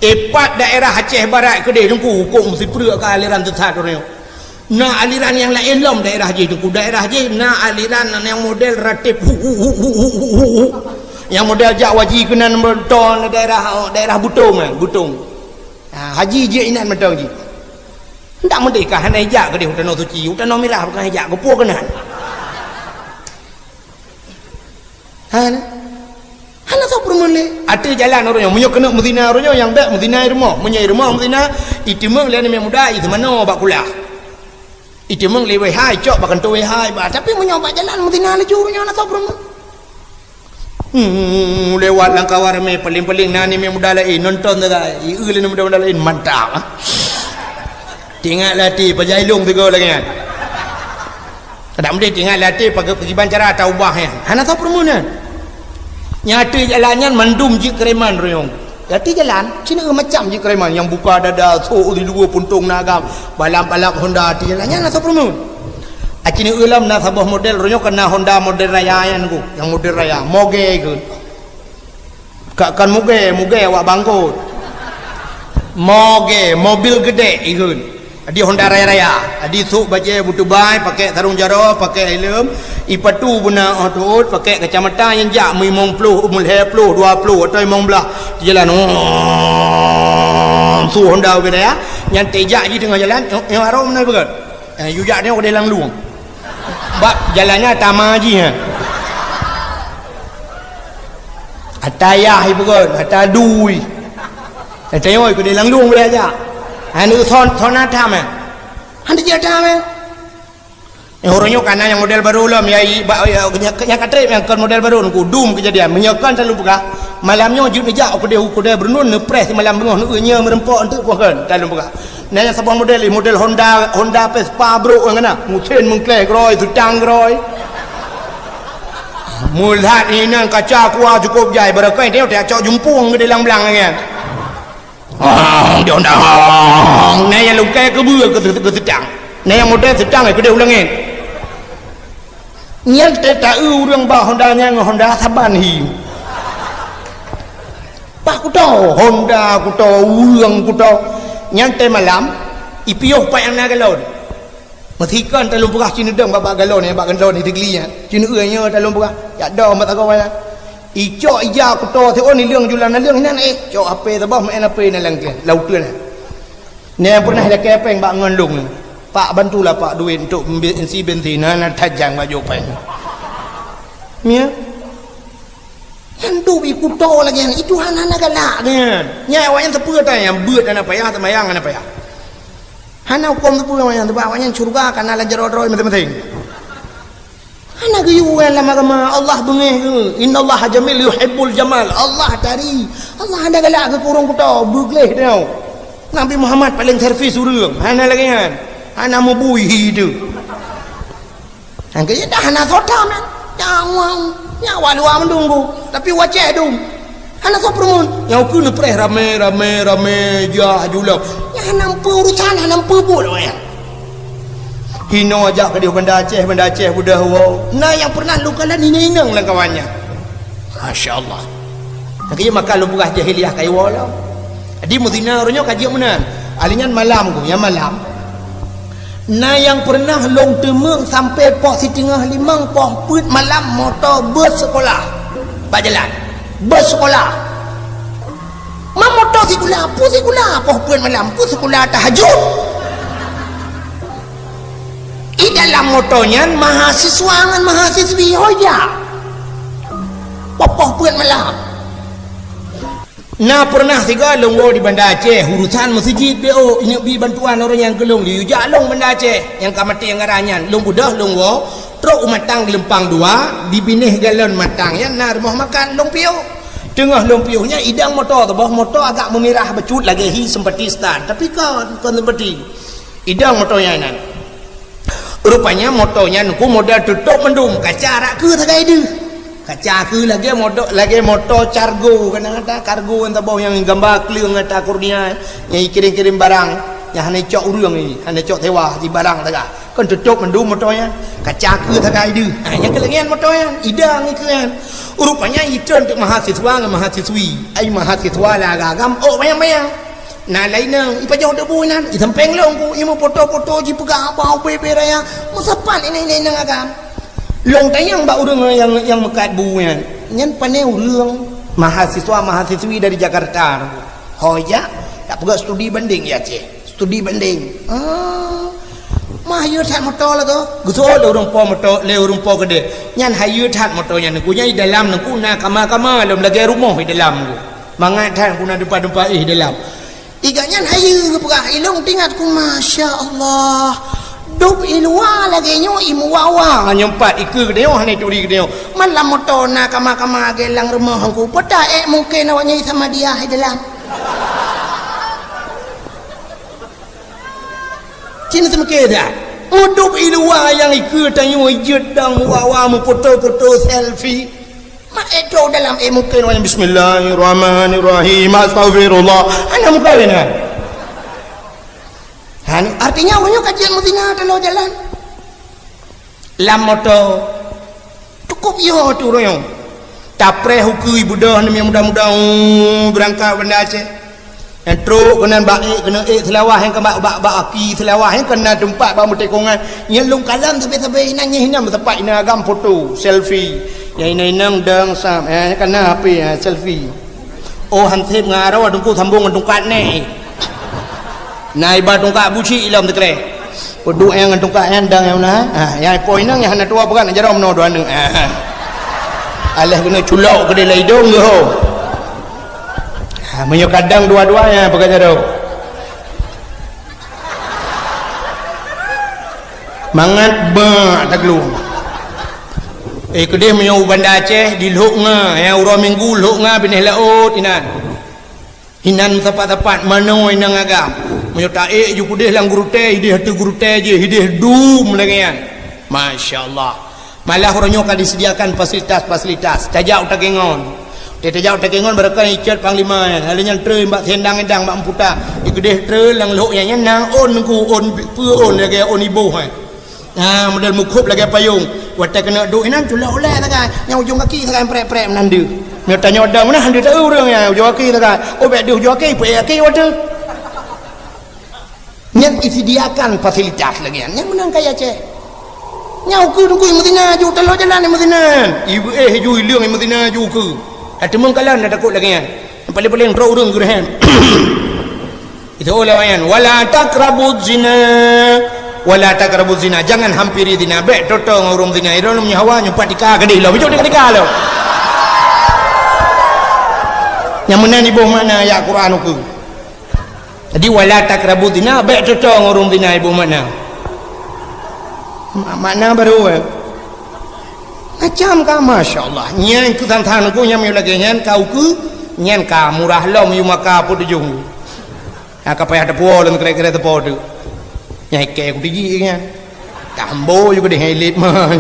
Ipat daerah Aceh Barat keudeh teungku, huköm sipreuk ka aliran sesat ureueng. Na aliran nyang laén lom daerah jih teungku. Daerah jih na aliran nyang model ratib hu, hu, hu. Nyang model jak waji keunan beutôi daerah, daerah Butong, eh, Butong. Ha, haji jeuet inan mantong jih. Ndak meudeh ka hana ijak keudeh u Tanoh Suci, u Tanoh Mirah bukan ijak, geupue keunan. Ha, nah. Hana soe peureumeun lé. Ateueh jalan uroe nyoe, meunyoe keuneuk meuzina uroe nyoe, nyang bèk meuzina i rumoh. Meunyoe i rumoh meuzina, iteumeung lé aneuk muda, iseumanoe bak kulah. Iteumeung lé W H, icok bak kantô W H, iba. Tapi meunyoe bak jalan meuzina laju uroe nyoe, hana soe peureumeun. Hmm, lewat lam kawan ramé, paléng-paléng na aneuk muda laén nonton sagai. Ieu lé aneuk muda-muda laén, mantap, ah. Teuingat lé até, pajan ilong sigoe lagèe nyan. Kadang meunan teuingat lé até, pageukiban cara taubah nyan. Hana soe peureumeun nyan. Nyang ateueh jalan nyan mandum jeuet keureman royong. Ateueh jalan, sineuk macam jeuet keureman. Nyang buka dada, sôk di luwa puntông na agam, balap-balap Honda ateueh jalan nyan hana soe peureumeun. Aci neueu lom na saboh model, roh nyoe ka na Honda model raya nyan ku, nyang model raya, mogè ikheun. Ka kon mugè, mugè awak bangkot. Mogè, mobil geudè ikheun. Adi Honda raya-raya, adi sôk bajèe beutubai, pakèk sarông jaroe, pakèk helm, ipatu beuna 'oh teuôt, pakèk kacamata nyang jak meulimong ploh, meulhèe ploh, dua ploh atau limong blah. Jalan, oh, su Honda ubé raya, nyan teuh jak jih teungoh jalan, nyoe, nyoe arôm na beugöt. Eh, yue jak nyoe keudeh lam lueng. Bak jalan nyan tama jih, ha. Ata yah ipeugöt, ata dui. Ata yoi keudeh lam lueng boleh jak. Hana son, son atam, eh. Hana jeuet atam, eh. Eh, uroe nyoe ka na nyang model barô lom, ya, i, ba, ya, nyang, nyang ka trép nyang kon model barô, nungku dum keujadian. Meunyoe kon talôn peugah, malam nyoe jeuet neujak u keudeh, u keudeh Beureunon, neupreh simalam beungoh, neueu nyoe meureumpok eunteuk, kon talôn peugah. Na nyang saboh model, model Honda, Honda Vespa brôk nyang na. Meusén meungkleh keurôi, seutang keurôi. Meulat inan kaca kuah cukôp jai, barokon teuh tacok jumpung keudeh lam blang nyan. Ong, di Honda, ong. Na nyang lungkai keubeue keu, keu seutang. Na nyang model seutang keudeh u langèt. Nyan teuh taeu ureueng bak Honda nyan ngon Honda saban hi. Pak kuto, Honda kuto, ureueng kuto. Nyan teuh malam, ipiôh pat nyang na galon. Meusikon talôn peugah ci neudong bak, bak galon nyan, bak galon nyan, teugeuli nyan. Ci neueu nyoe talôn peugah, jak dong bak sagoe nyan. Icok ija kuto siôn, ileueng julan naleueng inan, eh, cok H P saboh, meu'en H P inan lam, lam uteuen nyan. Nyan pernah ilakèe péng bak ngon lôn. Pak, bantulah, Pak, duit untuk mbe-, isi bensin. Hana tajang bak jopeng. Ya. Nyan duek i kuto lagèe nyan. Itu hana, hana galak nyan. Nyan awak nyan teupeue ata nyan. Beuet hana payah, seumayang hana payah. Hana hukôm teupeue awak nyan. Sebab awak nyan syeuruga ka na lam jaroe droe maséng-maséng. Hana geuyue lam agama, Allah beungéh geuh. Innallaha jamil yuhibbul jamal. Allah tari. Allah hana galak keu ureueng kuto, beugleh teuh. Nabi Muhammad paléng servis ureueng. Hana lagèe nyan. Hana meubui hi teuh. Nyang keu dah hana soe tam nyan. Nyang wang, nyang awak luwa meudong geuh. Tapi wacée dum. Hana soe peureumeun. Nyang ukeue neupreh ramé, ramé, ramé, jak julong. Nyan hana meupeue urusan, hana meupeue buet awak nyan. Hinoe jak keudeh Banda Aceh, Banda Aceh beudôh woe. Na nyang pernah lôn kalon inong-inong lam kawan nyan. Masya Allah. Lagèe maka lôn peugah jahiliyah ka iwoe lom. Jadi meuzina uroe nyoe ka jeuet meunan. Ahli nyan malam ku, nyang malam. Na nyang pernah lôn teumeung sampoe poh siteungoh limong poh peuet malam moto bus sekolah bak jalan. Bus sekolah. Ma moto sikula, peue sikula poh peuet malam, peue sikula tahajud. I dalam moto nyan mahasiswa ngon mahasiswi ho jak. Poh peuet malam. Na pernah sigoe lôn woe di Banda Aceh, urusan meuseujid P O, inyoe bi bantuan ureueng nyang keu lôn, laju jak lôn Banda Aceh, nyang ka maté anggaran nyan, lôn beudôh lôn woe, trok u Matang Geulumpang Dua, di binéh galon Matang nyan na rumoh makan, lôn piôh. Teungoh lôn piôh nyan idong moto teuh, boh moto agak meumirah bacut lagèe hi sempati start, tapi kon, kon sempati. Idong moto nyan inan. Rupanya moto nyan ku model tutôp mandum, kaca rak keue sagai deuh. Kaca keue lagèe moto, lagèe moto cargo, kadang ata kargo nyang saboh nyang gamba kleueng ata kurnia, nyang ikirém-kirém barang, nyang hana icok ureueng ni, hana icok sewa, di barang sagai. Kon tutôp mandum moto nyan, kaca keue sagai deuh. Ha, nyang keulagèe nyan moto nyan, idong ikeue nyan. Rupanya itreun teuk mahasiswa ngon mahasiswi. Ai mahasiswa lam agam, ôk bayang-bayang. Na laén nyan, ipajoh debu inan, isampéng lôn ku, imeupoto-poto jipeugah haba ubé-ubé raya, meusapat inong-inong agam. Lôn tanyong bak ureueng nyang, nyang meukat bu nyan, nyan pané ureueng mahasiswa-mahasiswi dari Jakarta. Ho jak, Peugah studi banding ya Aceh. Studi banding. Ah. Mah hayeue that moto lagoe. Geuseuôt lé ureuëng po moto, lé ureuëng po keudeh. Nyan hayeue that moto nyan. Neungku nyan di dalam neungku na kama-kama lom lagée rumoh di dalam neungku. Mangat that neungku na dumpa-dumpa éh dalam. Iga nyan hayeue geupeugah, ilong tingat ku, masya Allah. Dub i luwa lagée nyoe i muwa-wa nyoe pat ikeue geutanyoe hana turi geutanyoe. Malam moto na kama-kama lagée lam rumoh neungku. Peuta ék mungken awak nyan sama dia di dalam. Cina seumike dah. Udub i luwa nyang ikeue tanyoe jeuet dang muwa-wa meufoto-foto selfie. Mak ék trok dalam ék mungken awak nyan bismillahirrahmanirrahim. Astagfirullah. Hana mungken kan? Hana, artinya awak nyoe ka jeuet meuzina taloe jalan. Lam moto. Cukup yo tu royong. Tapreh ukeue beudôh neumi muda-muda, uh, beurangkat Banda Aceh. Nyang trok keunan bak ék, keuneuk ék seulawah nyang ka bak, bak, bak aki seulawah nyang keunan teumpat bak meutekongan. Nyang lôn kalon sabe-sabe inan nyang hinan meusapat inan agam foto, selfie. Nyang inan-inan dang sam, eh, kana H P, eh, selfie. Oh, hanseb ngon aroe teungku sambong ngon tungkat neh. Na iba tungkat buci ilom teukreh. Peuduek nyang ngon tungkat nyan dang nyang na. Ha, nyang po inong nyang hana tuwoe peugah na jaroe meunoe dua aneuk. Ha. Alah keuneuk culok keudeh lam idong geuh. Ha, meunyoe kadang dua-dua nyang peugah jaroe. Mangat bak taglung. Eh, keudeh meunyoe u Banda Aceh di Lhok Nga, nyang uroe Minggu Lhok Nga binéh laôt inan. Inan sapat-sapat manoe inong agam. Meunyoe taék ju keudeh lam gurutée, ideh ateueh gurutée jih, ideh dum lagée nyan. Masya Allah. Malah uroe nyoe ka disediakan fasilitas-fasilitas. Tajak u Takengon. Tajak u Takengon barokon icot panglima nyan. Lalu nyan treun bak siendang-endang bak meuputa. Ikeudeh treun lam lhok nyan, nyan na ôn neungku, ôn peue ôn lagée ôn iboh, eh. Ha, model meukhôb lagée payong. Watée keuneuk duek inan culok ulée sagai. Nyang ujong gaki sagai prek-prek meunan deuh. Nyoe tanyoe dang meunan han deuh taeu ureuëng nyan ujong gaki sagai. Oh, bék deuh ujong gaki, peuék gaki watée. Nyan disediakan fasilitas lagée nyan. Nyan meunan kaya Aceh. Nyang ukeue teungku meuzina ju taloe jalan meuzina. Ibu éh ju ileueng meuzina ju ukeue. Ateumeung kalan dah takot lagée nyan. Paléng-paléng droe ureuëng geureuhem. Itu ulama nyan, "Wala taqrabuz zina, wala taqrabuz zina." Jangan hampiri zina. Bék toto ngon ureuëng zina. Irong meunyoe hawa nyoe pat tika gadih lo. Bijok tika-tika lo. Nyang meunan iboh makna ayat Quran ukeue. Jadi, "Wala taqrabuz zina", bék toto ngon ureuëng zina iboh makna. Ma-, makna baru, eh. Macam ka, masya Allah. Nyan keu than-than ku nyang meunyoe lagée nyan ka ukeue, nyan ka murah lom yue maka po tujong. Ha, ka payah teupue lom kira-kira teupue tu. Nyang ikée ku tiji nyan. Tambo juga deh elit mah.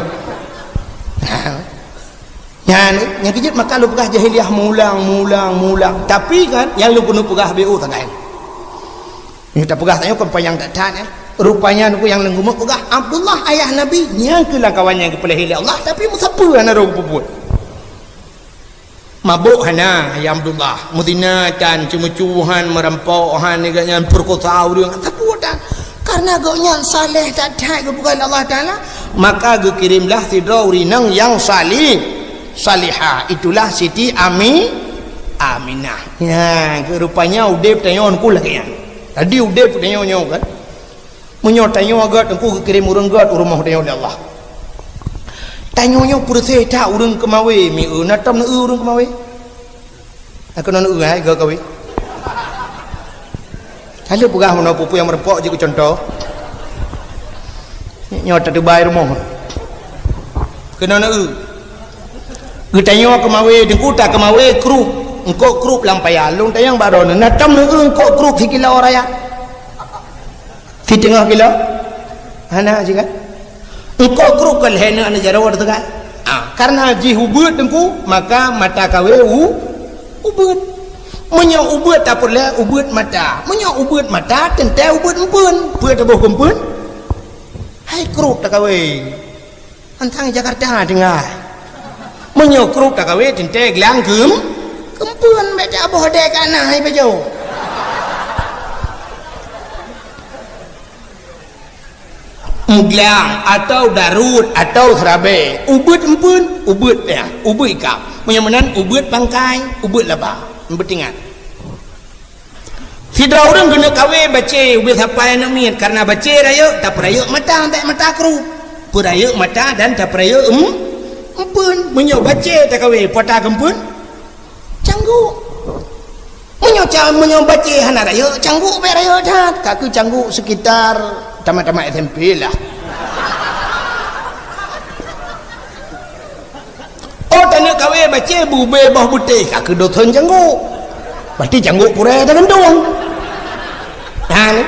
Nyan, nyang keujeuet maka lôn peugah jahiliyah mulang, mulang, mulang. Tapi kan, nyang lôn keuneuk peugah B O sagai. Nyoe tapeugah tanyoe kon panyang that-that, eh. Rupanya nyoe nyang lôn keuneuk peugah, Abdullah ayah Nabi, nyang keu lam kawan nyang geupeulahé lé Allah, tapi meusapeue hana roh geupeubeuet. Mabök hana, ya Abdullah. Meuzina tan, ceumeucue han, meurampok han, nyan peurekosa ureuëng, sapeue tan. Karena gobnyan saleh that-that geupeugah lé Allah Taala, maka geukirimlah sidroe ureuëng inong nyang salih, salihah. Itulah Siti Ami, Aminah. Nyan, keu rupanya udeb tanyoe nyoe lagée nyan. Jadi udeb tanyoe nyoe kan. Meunyoe tanyoe gét, Teungku geukirém ureuëng gét u rumoh tanyoe lé Allah. Tanyoe nyoe peureuséh that ureuëng keumawé, mieu na tom neu ureuëng keumawé. Keunoe neu hai gét kawé. Ka lheueh peugah meunoe peue-peue nyang meureumpok jeuet keu cuntoh. Nyoe tateubai rumoh. Keunoe neu. Geutanyoe keumawé, Teungku ta keumawé krup. Eungkôt krup lam paya. Lôn tanyong bak droeneuh, na tom neu eungkôt krup sikilo raya? Siteungoh kilo? Hana, cit kan? Eungkôt krup ka lhée neu aneuk jaroe teuka. Ah, karena jih ubeuet Teungku, maka mata kawé u-, ubeuet. Meunyoe ubeuet tapeureulée ubeuet mata. Meunyoe ubeuet mata, teuntée ubeuet empeuen. Peue taboh keu empeuen? Hai krup takawé. Antang Jakarta tinggai. Meunyoe krup takawé teuntée glang keum-, keumpeuen bék taboh dek ka na hai beujôh. Meuglang atau darut atau seurabée, ubeuet empeuen, ubeuet ya, ubeuet ikab. Meunyoe meunan ubeuet bangkai, ubeuet laba. Beutingat. Sidroe ureuëng keuneuk kawé bacé ubé sapai aneuk miet, kareuna bacé rayeuk, tapeurayeuk mata, bèk mata krup. Peurayeuk mata dan tapeurayeuk em, empeuen. Meunyoe bacé takawé, peue ta geumpeuen? Cangguk. Meunyoe ca-, meunyoe bacé hana rayeuk, cangguk bèk rayeuk that. Ka keuh cangguk sekitar tamat-tamat S M P lah. Oh, taneuk kawé bacé bubé boh butéh, ka keuh dosen cangguk. Pasti cangguk purée tagantung. Nah, ni.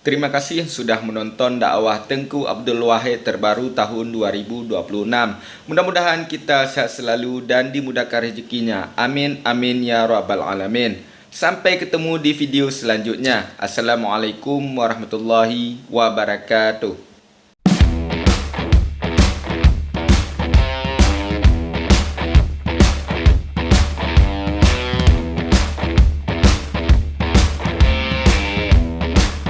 Terima kasih sudah menonton dakwah Teuku Abdul Wahid terbaru tahun dua ribu dua puluh enam. Mudah-mudahan kita sehat selalu dan dimudahkan rezekinya. Amin, amin, ya rabbal alamin. Sampai ketemu di video selanjutnya. Assalamualaikum warahmatullahi wabarakatuh.